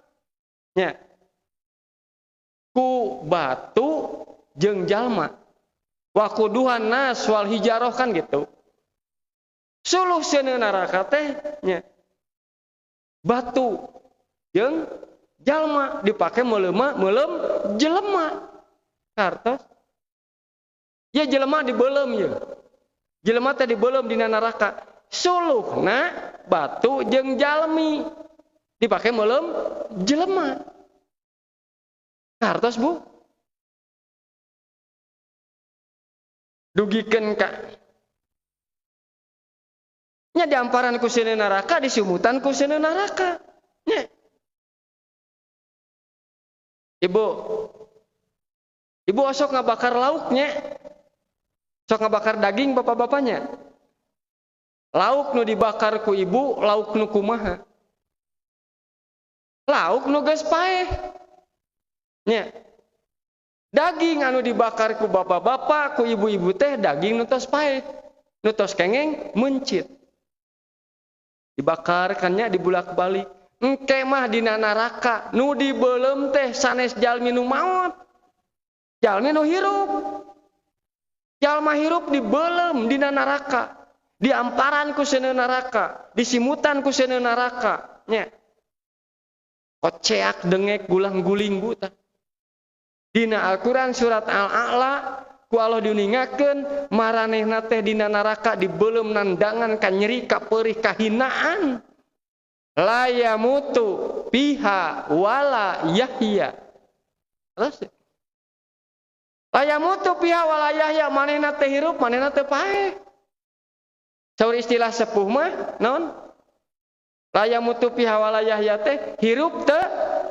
Nya. Ku batu jeung jalma. Wakuduhan nas wal hijaroh kan gitu. Suluh seuneu neraka teh nya batu jeung jalma dipake meuleum jelema. Kartos ya jelema dibeuleum ye. Jelema teh dibeuleum dina neraka. Suluhna batu jeung jalmi dipake meuleum jelema. Kartos Bu. Dugikeun ka nya diamparan ku seuneu neraka, disumutan ku seuneu neraka. Nya. Ibu. Ibu osok ngabakar lauknya. Sok ngabakar daging bapak-bapaknya. Lauk nu dibakar ku ibu, lauk nu kumaha? Lauk nu geus paeh. Nya. Daging anu dibakar ku bapak-bapak, ku ibu-ibu teh daging nu tos paeh, nu tos kengeng mencit. Dibakar kan nya dibulak-balik. Engke mah dina neraka nu dibeuleum teh sanes jalmi nu maot. Jalmi nu hirup. Jalma hirup dibeuleum dina neraka, diamparan ku seuneu neraka, disimutan ku seuneu neraka nya. Koceak dengek gulang-guling Bu tah. Dina Al-Qur'an surat Al-A'la ku Allah diuningakeun maranehna teh dina neraka dibeuleum nandangan ka nyeri ka peurih kahinaan. La yamutu fiha wala yahya. Terus la yamutu fiha wala yahya, manehna teh hirup manehna teh paeh. Saur istilah sepuh mah naon? La yamutu fiha wala yahya teh hirup teh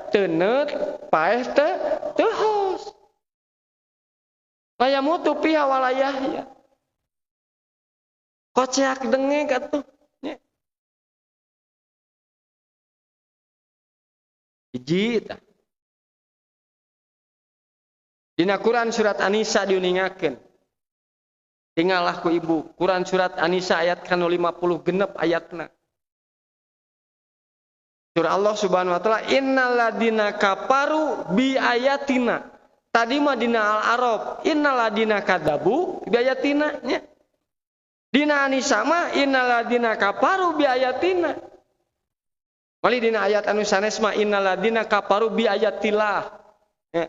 teuneut, paeh teh teu hos. La yamutu fiha wala yahya. Koceak dengek atuh nya. Hiji tah. Dina Quran surat An-Nisa diuningakeun. Tinggallah ku ibu, Quran surat An-Nisa ayat kanu 50 genep ayatna. Surah Allah Subhanahu wa taala innal ladina kafaru bi ayatina. Tadi mah dina Al-A'raf innal ladina kadzabu bi ayatina nya. Dina An-Nisa mah innal ladina kafaru bi ayatina. Mali dina ayat anu sanes mah innal ladina kafaru bi ayatillah. Ya.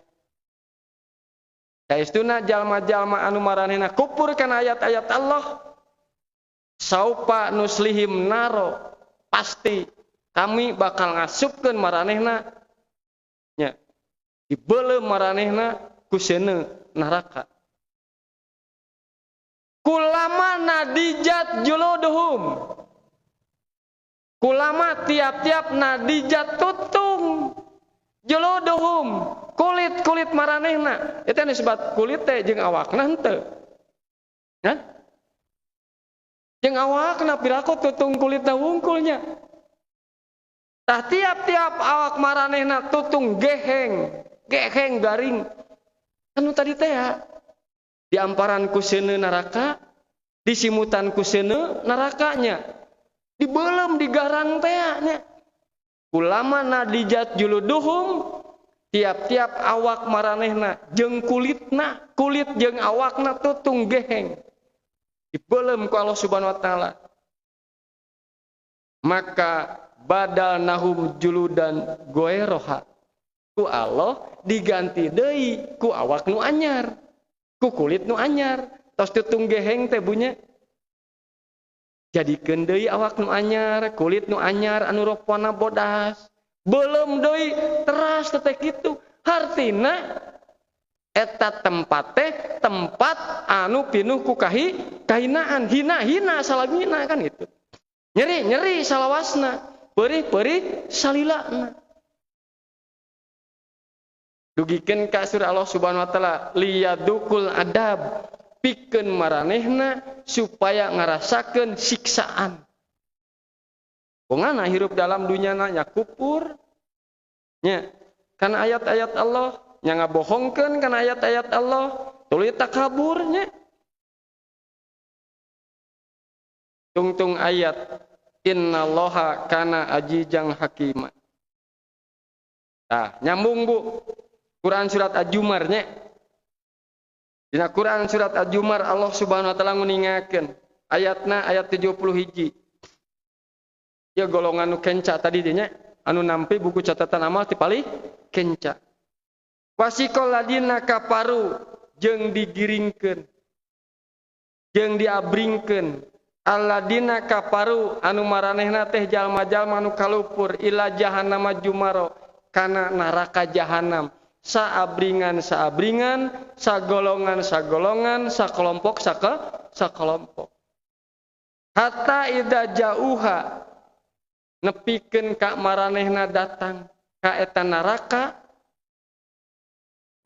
Saestuna jalma-jalma anu maranehna kufur kana ayat-ayat Allah, saupa nuslihim naro, pasti kami bakal ngasupkeun maranehna nya, dibeuleum maranehna ku seuneu neraka. Kulama nadijat juluduhum, kulama tiap-tiap nadijat tutung juluduhum, kulit-kulit maranehna. Eta disebut kulit teh jeung awakna henteu. Hah? Jeung awakna piraku tutung kulitna wungkulnya. Tah tiap-tiap awak maranehna tutung geheng, geheng garing. Anu tadi teh ya, diamparan ku seuneu neraka, disimutan ku seuneu nerakanya, dibeuleum digarang teh nya. Kulama nadijat juluduhum, tiap-tiap awak maranehna jeung kulitna, kulit jeung awakna tutung geheng, dibeuleum ku Allah Subhanahu wa taala. Maka badalnahum juludan goeroha, ku Allah diganti deui ku awak nu anyar, ku kulit nu anyar. Tos tutung geheng teh bunya, jadikeun deui awak nu anyar, kulit nu anyar anu ropona bodas, beuleum deui teras teh kitu. Hartina eta tempat teh tempat anu pinuh ku kahinaan, hina-hina salamina kan gitu. Nyeri-nyeri salawasna, perih-perih salilana. Dugikeun ka surah Allah Subhanahu wa taala liyadukul adab, pikeun maranehna supaya ngarasakeun siksaan. Pongana hirup dalam dunyana nya kupur nya kana ayat-ayat Allah, nya ngabohongkeun kana ayat-ayat Allah, tuluy takabur nya. Tungtung ayat innallaha kana ajijang hakima. Tah, nyambung Bu. Quran surat Az-Zumar nya. Dina Quran surat Az-Zumar Allah Subhanahu wa taala nguningakeun ayatna ayat 70 hiji. Ya golongan nu kenca tadi nya, anu nampi buku catatan amal ti palih kenca. Wasiqal ladina kafaru jeung digiringkeun, jeung diabringkeun alladina kafaru anu maranehna teh jalma-jalma anu kalupur ila jahannama jumaro kana neraka jahanam. Saabringan-saabringan, sagolongan-sagolongan, sakelompok sakelompok. Hatta idza jauha nepikeun ka maranehna datang ka eta neraka,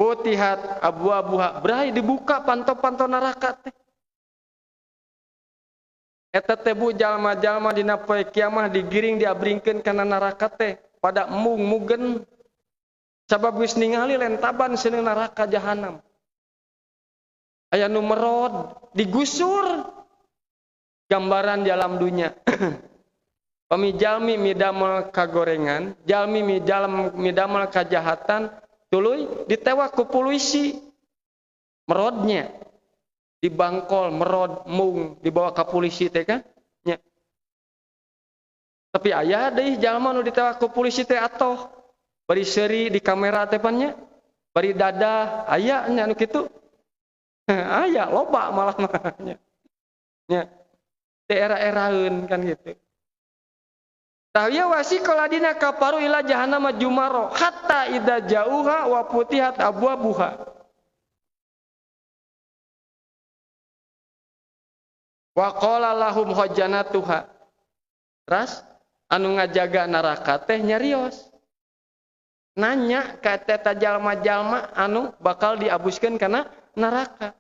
putihat abwabuha, brai dibuka panto-panto neraka teh. Eta teh bu jalma-jalma dina poe kiamah digiring diabringkeun kana neraka teh pada mung mugen. Sabab geus ningali lentaban seuneu neraka jahanam. Aya nu merod, digusur. Gambaran dalam dunya. Pami jalmi midamel kagorengan, jalmi midamel kajahatan, tuluy ditewak ku polisi. Merodnya dibangkol, merod, mung, dibawa ka polisi teh kan? Nya. Tapi aya deui jalma nu ditewak ku polisi teh atoh. Bari seuri di kamera teh pan nya, bari dadah aya nya anu kitu. Aya loba malah mah nya. Nya. Daerah-eraeun kan gitu. Tah ieu wasiqal ladina kafaru ila jahannama jumaro hatta idza jauha wa putihat abwabuha. Wa qala lahum khajanatuha. Ras anu ngajaga neraka teh nyarios. Nanya ka eta jalma-jalma anu bakal diabuskeun kana neraka.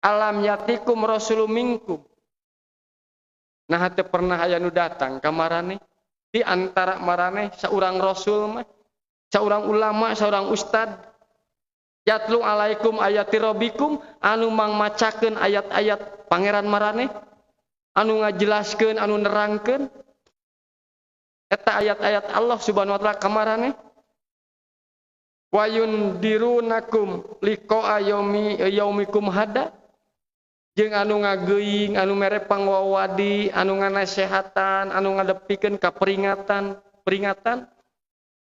Alam yatikum rasulun minkum. Nah teu pernah aya nu datang ka maraneh. Di antara maraneh saurang rasul mah, saurang ulama, saurang ustad. Yatlu alaikum ayati rabbikum, anu mangmacakeun ayat-ayat pangeran maraneh, anu ngajelaskeun, anu nerangkeun eta ayat-ayat Allah Subhanahu wa taala ka maraneh. Wa yundirunakum liqa'a yaumikum hada, jeung anu ngageuing, anu mere pangwawadi, anu nganasehatan, anu ngadepikeun ka peringatan, peringatan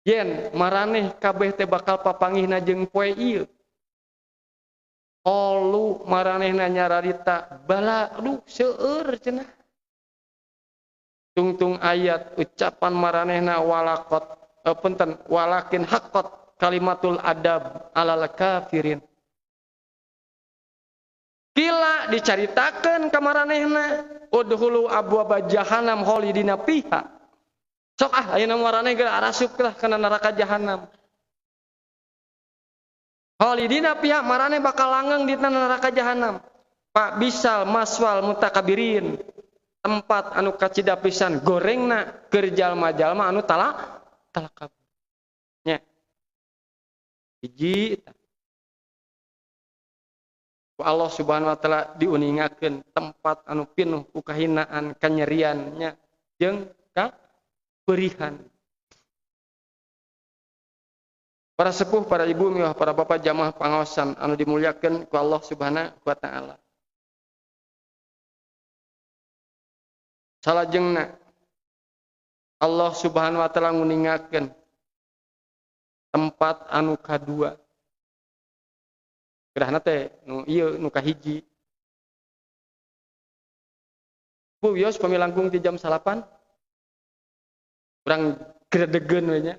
yen maraneh kabeh teh bakal papanggihna jeung poe ieu. Qalu maranehna nyararita bala aduh seueur cenah. Tungtung ayat ucapan maranehna walaqat punten walakin haqqat kalimatul adab alal kafirin. Kila dicaritakeun ka maranehna udkhulu abwaba jahannam khalidina fiha. Sok ah ayeuna maraneh geus arasup lah kana neraka jahanam. Khalidina fiha maraneh bakal langgeng di neraka jahanam. Pak bisal maswal mutakabirin. Tempat anu kacida pisan gorengna keur jalma-jalma anu talakab. Nya. Hiji Allah Subhanahu wa taala diuningakeun tempat anu pinuh ku kahinaan, kanyerian nya jeung kaperihan. Para sepuh, para ibu, miwah para bapak jamaah pangaosan anu dimuliakeun ku Allah Subhanahu wa taala. Salajengna Allah Subhanahu wa taala nguningakeun tempat anu kadua. Gerahna teh nu ieu nu kahiji. Bu wios pami langkung ti jam 9. Urang gredegeun we nya.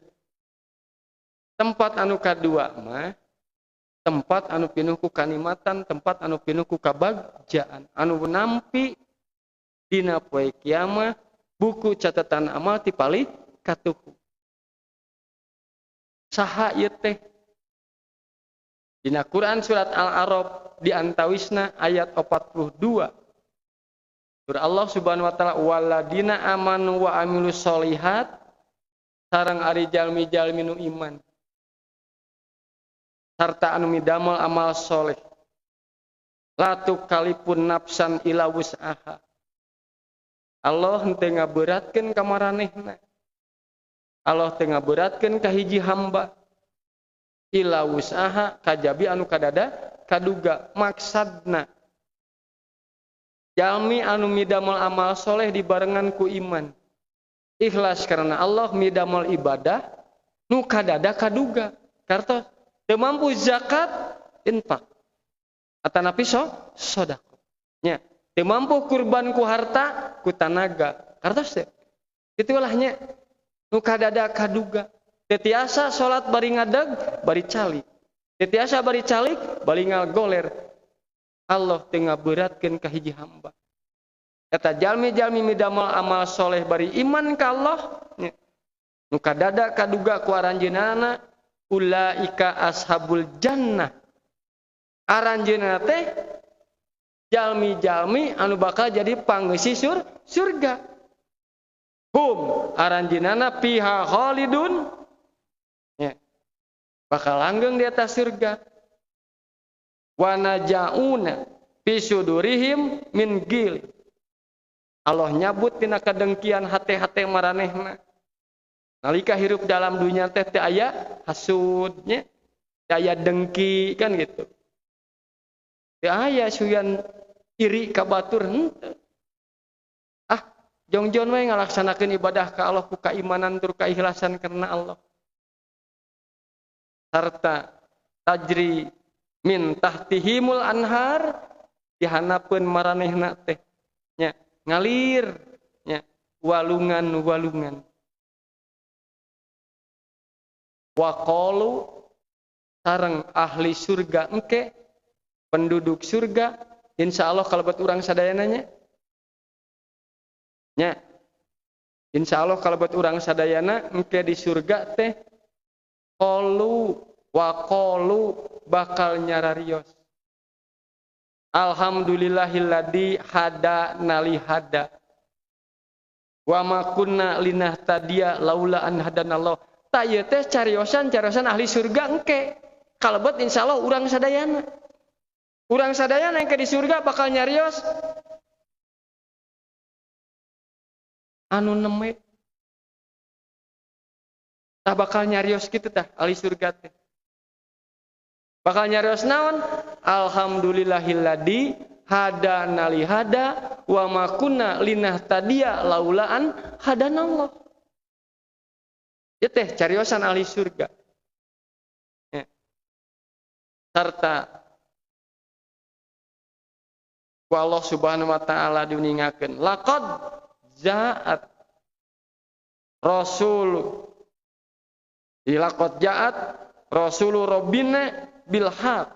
Tempat anu kadua mah tempat anu pinuh ku kanikmatan, tempat anu pinuh ku kabagjaan, anu nampi dina poe kiamah buku catatan amal ti palih katuhu. Saha ieu teh? Dina Quran surat Al-A'raf di antawisna ayat 42. Surah Allah Subhanahu wa taala waladina amanu wa amilus solihat sareng ari jalmi-jalmi nu iman sarta anu midamel amal soleh la tukalifun nafsan illa wus'aha. Allah henteu ngaberatkeun ka maranehna. Allah teu ngaberatkeun ka hiji hamba illa wus'aha kajabi anu kadada kaduga. Maksadna jalmi anu midamel amal soleh dibarengan ku iman ikhlas karena Allah midamel ibadah nu kadada kaduga. Kartos teu mampu zakat infak atanapi sedekah nya, teu mampu kurban ku harta ku tanaga. Kartos teu kitulah nya nu kadada kaduga. Teu tiasa salat bari ngadeg bari calik, teu tiasa bari calik bari ngagoler. Allah teu ngaberatkeun ka hiji hamba. Eta jalmi-jalmi midamel amal soleh bari iman ka Allah nya, nu kadada kaduga ku aranjeunana ulaika ashabul jannah. Aranjeunna teh jalmi-jalmi anu bakal jadi pangeusi surga. Hum aranjeunana fiha khalidun nya, bakal langgeng di atas surga. Wa najauna fi sudurihim min gil. Allah nyabut tina kadengkian hate-hate maranehna. Nalika hirup dalam dunia teh teu aya hasud nya, teu aya dengki kan gitu. Teu aya suyan iri ka batur henteu. Ah, jongjon we ngalaksanakeun ibadah ka Allah ku kaimanan tur kaikhlasan karena Allah. Sarta tajri min tahtihimul anhar dihanapeun maranehna teh nya ngalir nya walungan-walungan. Waqalu sareng ahli surga engke penduduk surga insyaallah kalebet urang sadayana nya nya insyaallah kalebet urang sadayana engke di surga teh qalu waqalu bakal nyararios alhamdulillahilladzi hadana li hada wa ma kunna linahtadiya laula an hadanallah. Ta ieu teh cariosan ahli surga engke kalebet insyaallah urang sadayana. Urang sadayana engke di surga bakal nyarios anu neme tah bakal nyarios kitu tah ahli surga teh. Bakal nyarios naon? Alhamdulillahilladzi hadana li hada wa ma kunna linahtadiya laula an hadanallah. Ieu teh cariosan ahli surga. Ya. Sarta Ku Allah Subhanahu wa taala diuningakeun, laqad ja'at rasul, laqad ja'at rasulu rabbina bil haq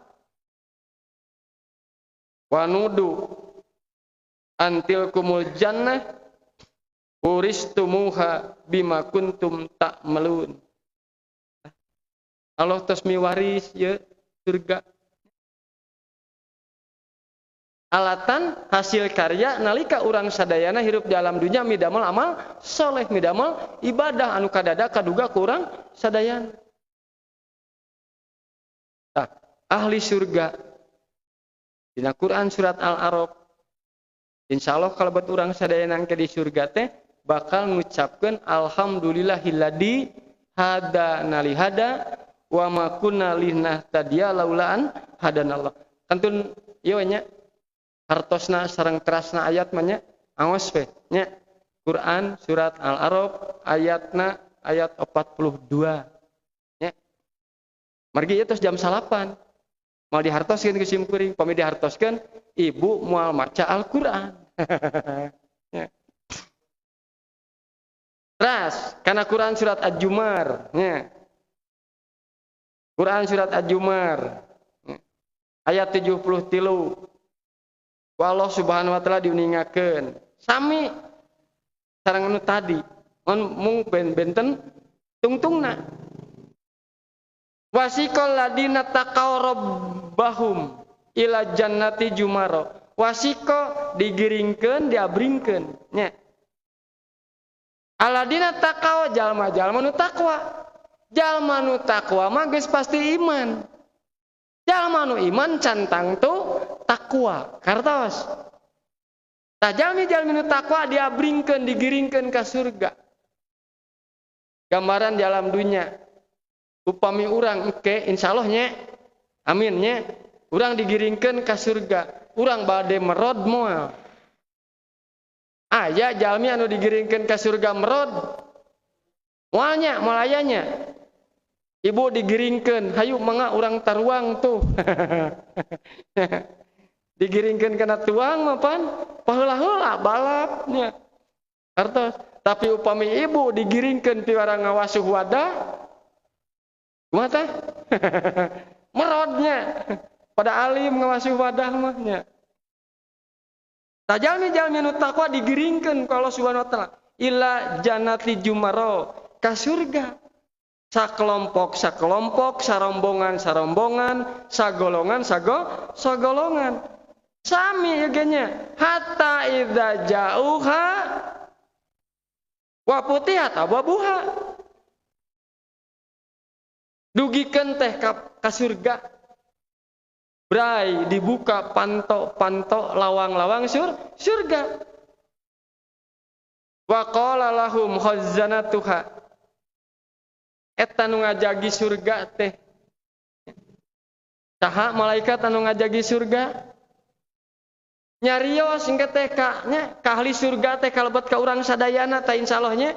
wa nudu antil kumul jannah uristumuha bima kuntum ta'malun. Allah tos miwaris ye surga. Alatan hasil karya nalika urang sadayana hirup di alam dunya midamel amal soleh, midamel ibadah anu kadada kaduga ku urang sadayana. Tah, ahli surga dina Quran surat Al-A'raf, insyaallah kalebet urang sadayana engke di surga teh bakal ngucapkeun alhamdulillahilladzi hadana lihada wa ma kunna linahtadiya laula an hadanallah. Kantun ieu nya hartosna sareng terasna ayat mah nya aos we nya. Quran surat Al-A'raf ayatna ayat 42 nya. Margi ieu tos jam 9. Moal dihartoskeun ku sim kuring, pami dihartoskeun ibu moal maca Al-Qur'an. Nya. Teras kana Quran surat Az-Zumar nya. Quran surat Az-Zumar nya. Ayat 73. Ku Allah Subhanahu wa taala diuningakeun sami sareng anu tadi mun mung benten tungtungna. Wasiqal ladina taqaw rabbahum ila jannati jumaro. Wasiko digiringkeun diabringkeun nya. Aladina taqaw jalma-jalma nu takwa. Jalma nu takwa mah geus pasti iman. Jalma nu iman can tangtu takwa. Kartos. Tah jalmi-jalmi nu takwa diabringkeun digiringkeun ka surga. Gambaran di alam dunya. Upami urang engke insyaallah nya. Amin nya. Urang digiringkeun ka surga. Urang bade merod moal. Aya jalmi anu digiringkeun ka surga merod. Moal nya, moal aya nya. Ibu digiringkeun, hayu mangga urang taruang tuh. Digiringkeun kana tuang mah pan paheula-heula balapnya. Artos, tapi upami ibu digiringkeun piwarang ngawasuh wadah, kumaha tah? Merodnya. Pada alim ngawasuh wadah mah nya. Tah jalmi-jalmi nu takwa digiringkeun ku Allah Subhanahu wa taala ila jannati jumaro ka surga. Sakelompok sakelompok, sarombongan sarombongan, sagolongan sagolongan. Sami ieu ge nya. Hatta idza jauha wa putihat abwabuha. Dugikeun teh ka surga. Brai dibuka panto-panto lawang-lawang surga. Wa qala lahum khazanatuha. Eta nu ngajagi surga teh. Saha malaikat anu ngajagi surga? Nyarios engke teh ka nya ka ahli surga teh kalebet ka urang sadayana tah insyaallah nya.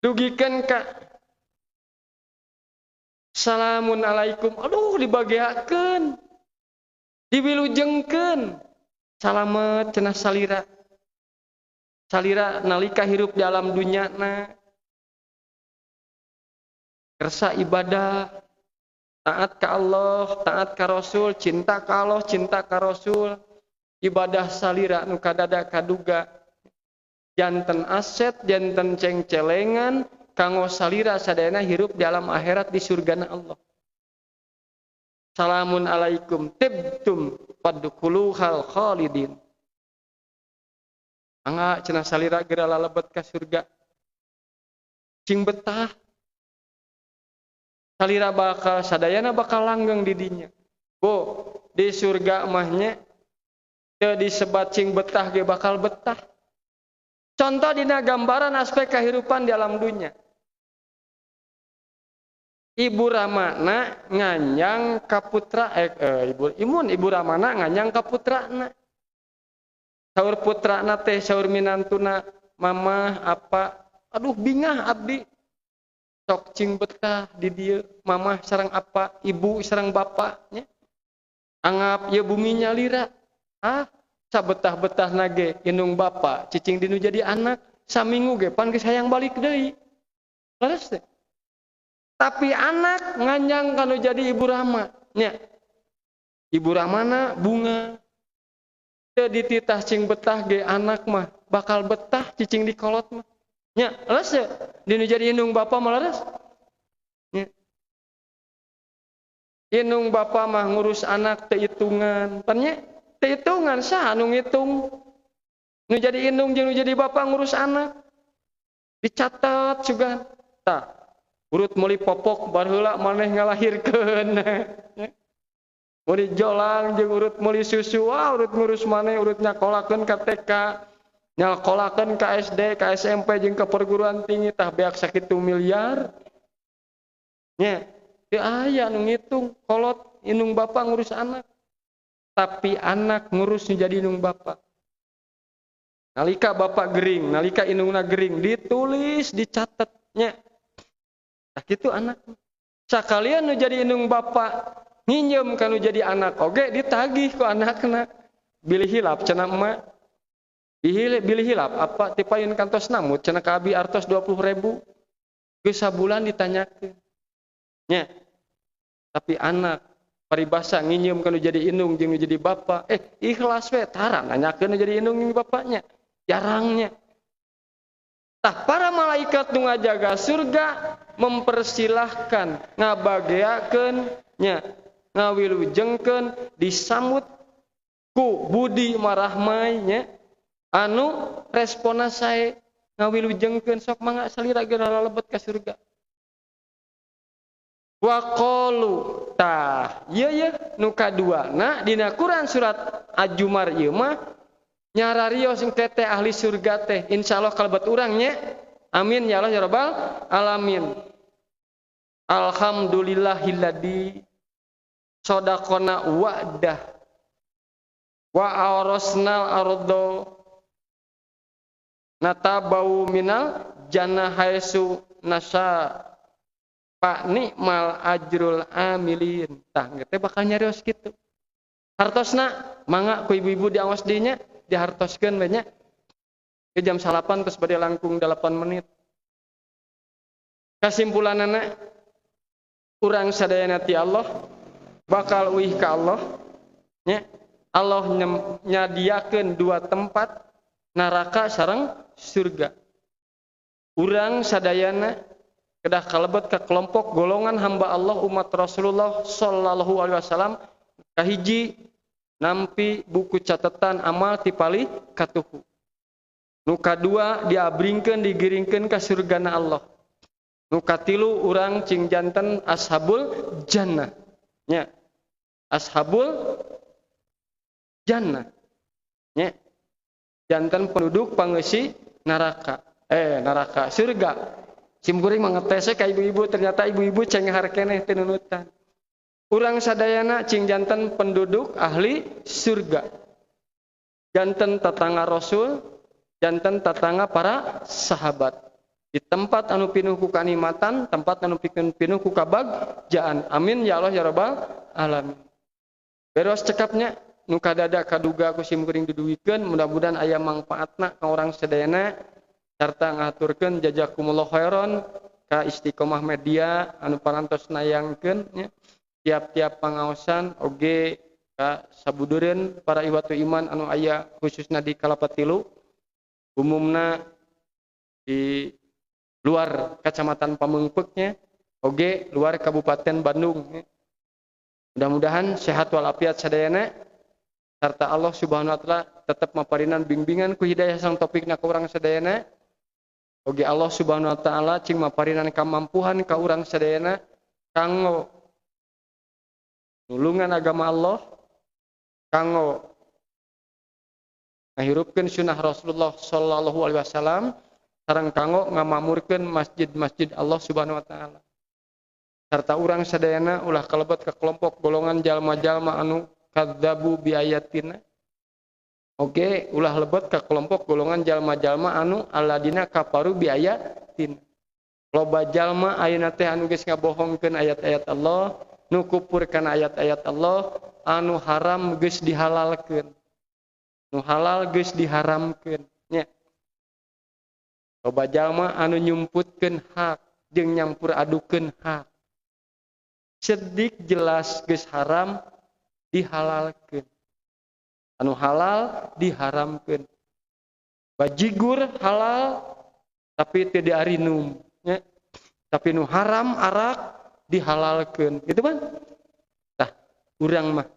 Dugikeun ka salamun alaikum. Aduh dibageakeun. Diwilujengkeun. Salamet cenah salira. Salira nalika hirup di alam dunya na. Kersa ibadah, taat ka Allah, taat ka Rasul, cinta ka Allah, cinta ka Rasul. Ibadah salira nu kadada kaduga. Janten aset, janten cengcelengan, kanggo salira sadayana hirup di alam akhirat di surgana Allah. Salamun alaikum tibtum fadkhuluhal khalidin. Mangga cenah salira geura lalebet ka surga. Cing betah. Salira bakal sadayana bakal langgeng di dinya. Bu, di surga mah nya teu disebat cing betah ge bakal betah. Contoh dina gambaran aspek kehidupan di alam dunya. Ibu Ramana nganyang ka putra ibu imun Ibu Ramana nganyang ka putrana. Saur putrana teh saur minantuna mamah apa aduh bingah abdi. Sok cing betah di dieu mamah sareng apa ibu sareng bapaknya. Anggap ieu bumi nyalira. Ah, sabetah-betah nage indung bapa cicing dinu jadi anak, saminggu ge pan geus hayang balik deui. Leres teh. Tapi anak nganjang kanu jadi ibu rama nya. Ibu ramana bunga. Teu dititah cing betah ge anak mah bakal betah cicing dikolot mah. Nya, leres teh. Dinu jadi indung bapa mah leres. Nya. Indung bapa mah ngurus anak teu hitungan. Pan nya teu hitungan saha anu ngitung. Nu jadi indung jeung nu jadi bapa ngurus anak. Dicatat sugan. Tah, urut meuli popok baheula maneh ngalahirkeun. Meuli jolang jeung urut meuli susu, wah urut ngurus maneh, urut nyakolakeun ka TK, nyakolakeun ka SD, ka SMP jeung ka perguruan tinggi tah beak sakitu miliar. Nya, teu aya nu ngitung kolot indung bapa ngurus anak. Tapi anak ngurus nu jadi indung bapa. Nalika bapak gering, nalika indungna gering, ditulis, dicatat nya. Tah kitu anak. Sakalian nu jadi indung bapa nginjem kanu jadi anak oge ditagih ku anakna. Bilih hilap cenah emak. Bilih hilap apa tipayun kantos namut cenah ka abi artos 20.000. Geus sabulan ditanyakeun. Nya. Tapi anak paribasa nginjem kanu jadi indung jeung nu jadi bapa, ikhlas we tara nanyakeun nu jadi indung jeung bapaknya. Jarangnya. Tah para malaikat nu ngajaga surga mempersilahkan ngabageakeun nya, ngawilujengkeun disambut ku budi marahmai nya, anu responna sae ngawilujengkeun sok mangga salira ge lalebet ka surga. Wa qalu tah ieu ye nu kaduana dina Quran surat Az-Zumar ieu mah nyararios engke teh ahli surga teh insyaallah kalebet urang nya. Amin ya Allah ya rabbal alamin. Alhamdulillahilladzi sodaqona wa'dah wa awrasnal ardo natabau minal jannah haitsu nasa pak nikmal ajrul amilin. Tah teh bakal nyarios kitu. Hartosna mangga ku ibu-ibu diawas dinya dihartoskeun we nya. Ke jam 9 terus bade langkung 8 menit. Kasimpulanana urang sadayana ti Allah bakal uih ka Allah nya. Allah nyadiakeun dua tempat, neraka sareng surga. Urang sadayana kedah kalebet ka kelompok golongan hamba Allah umat Rasulullah sallallahu alaihi wasallam kahiji nampi buku catatan amal ti palih katuhu. Nu kadua diabringkeun digiringkeun ka surgana Allah. Nu katilu urang cing janten ashabul jannah. Nya. Ashabul jannah. Nya. Janten penduduk pangeusi neraka. Neraka surga. Simkuring mah ngetese ka ibu-ibu, ternyata ibu-ibu cenghar keneh teu nunutan. Urang sadayana cing janten penduduk ahli surga. Janten tetangga Rasul, janten tetangga para sahabat. Di tempat anu pinuh ku kanikmatan, tempat anu pinuh ku kabagjaan. Amin ya Allah ya rabbal alamin. Beres cekapnya nu kadada kaduga ku simkuring duduwikeun, mudah-mudahan aya mangpaatna ka urang sadayana sarta ngaturkeun jazakumullah khairan ka Istiqomah Media anu parantos nayangkeun nya. Tiap-tiap pangaosan oge ka sabudureun para iwatu iman anu aya khususna di Kalapa Tilu, umumna di luar Kecamatan Pameungpeuknya oge luar Kabupaten Bandung. Mudah-mudahan sehat walafiat sadayana serta Allah Subhanahu wa taala tetap maparinan bimbingan ku hidayah sang topikna ka urang sadayana. Oge Allah Subhanahu wa taala cing maparinan kamampuhan ka urang sadayana kanggo nulungan agama Allah, kanggo ngahirupkeun sunnah Rasulullah sallallahu alaihi wasallam sareng kanggo ngamamurkeun masjid-masjid Allah Subhanahu wa taala. Sarta urang sadayana ulah kalebet ka kelompok golongan jalma-jalma anu kadzabu biayatina. Oge ulah lebet ka kelompok golongan jalma-jalma anu alladina kafaru biayatina. Loba jalma ayeuna teh anu geus ngabohongkeun ayat-ayat Allah, Nu kufur kana ayat-ayat Allah, anu haram geus dihalalkeun, nu halal geus diharamkeun nya. Loba jalma anu nyumputkeun hak jeung nyampur adukeun hak. Sedik jelas geus haram dihalalkeun, anu halal diharamkeun. Bajigur halal tapi teu diarinum nya, tapi nu haram arak dihalalkeun gitu kan. Tah, urang mah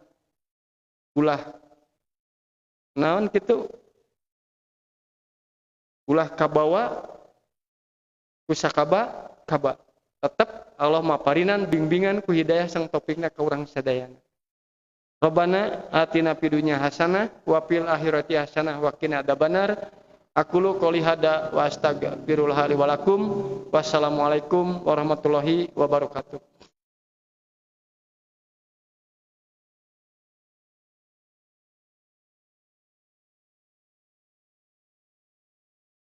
ulah naon kitu, ulah kabawa ku sakaba kaba. Tetep Allah maparinan bimbingan ku hidayah sang taufikna ka urang sadayana. Rabbana atina fid dunya hasanah wa fil akhirati hasanah wa qina adzabannar. Aqulu qouli hada wa astaghfirullah li wa lakum. Wassalamualaikum warahmatullahi wabarakatuh.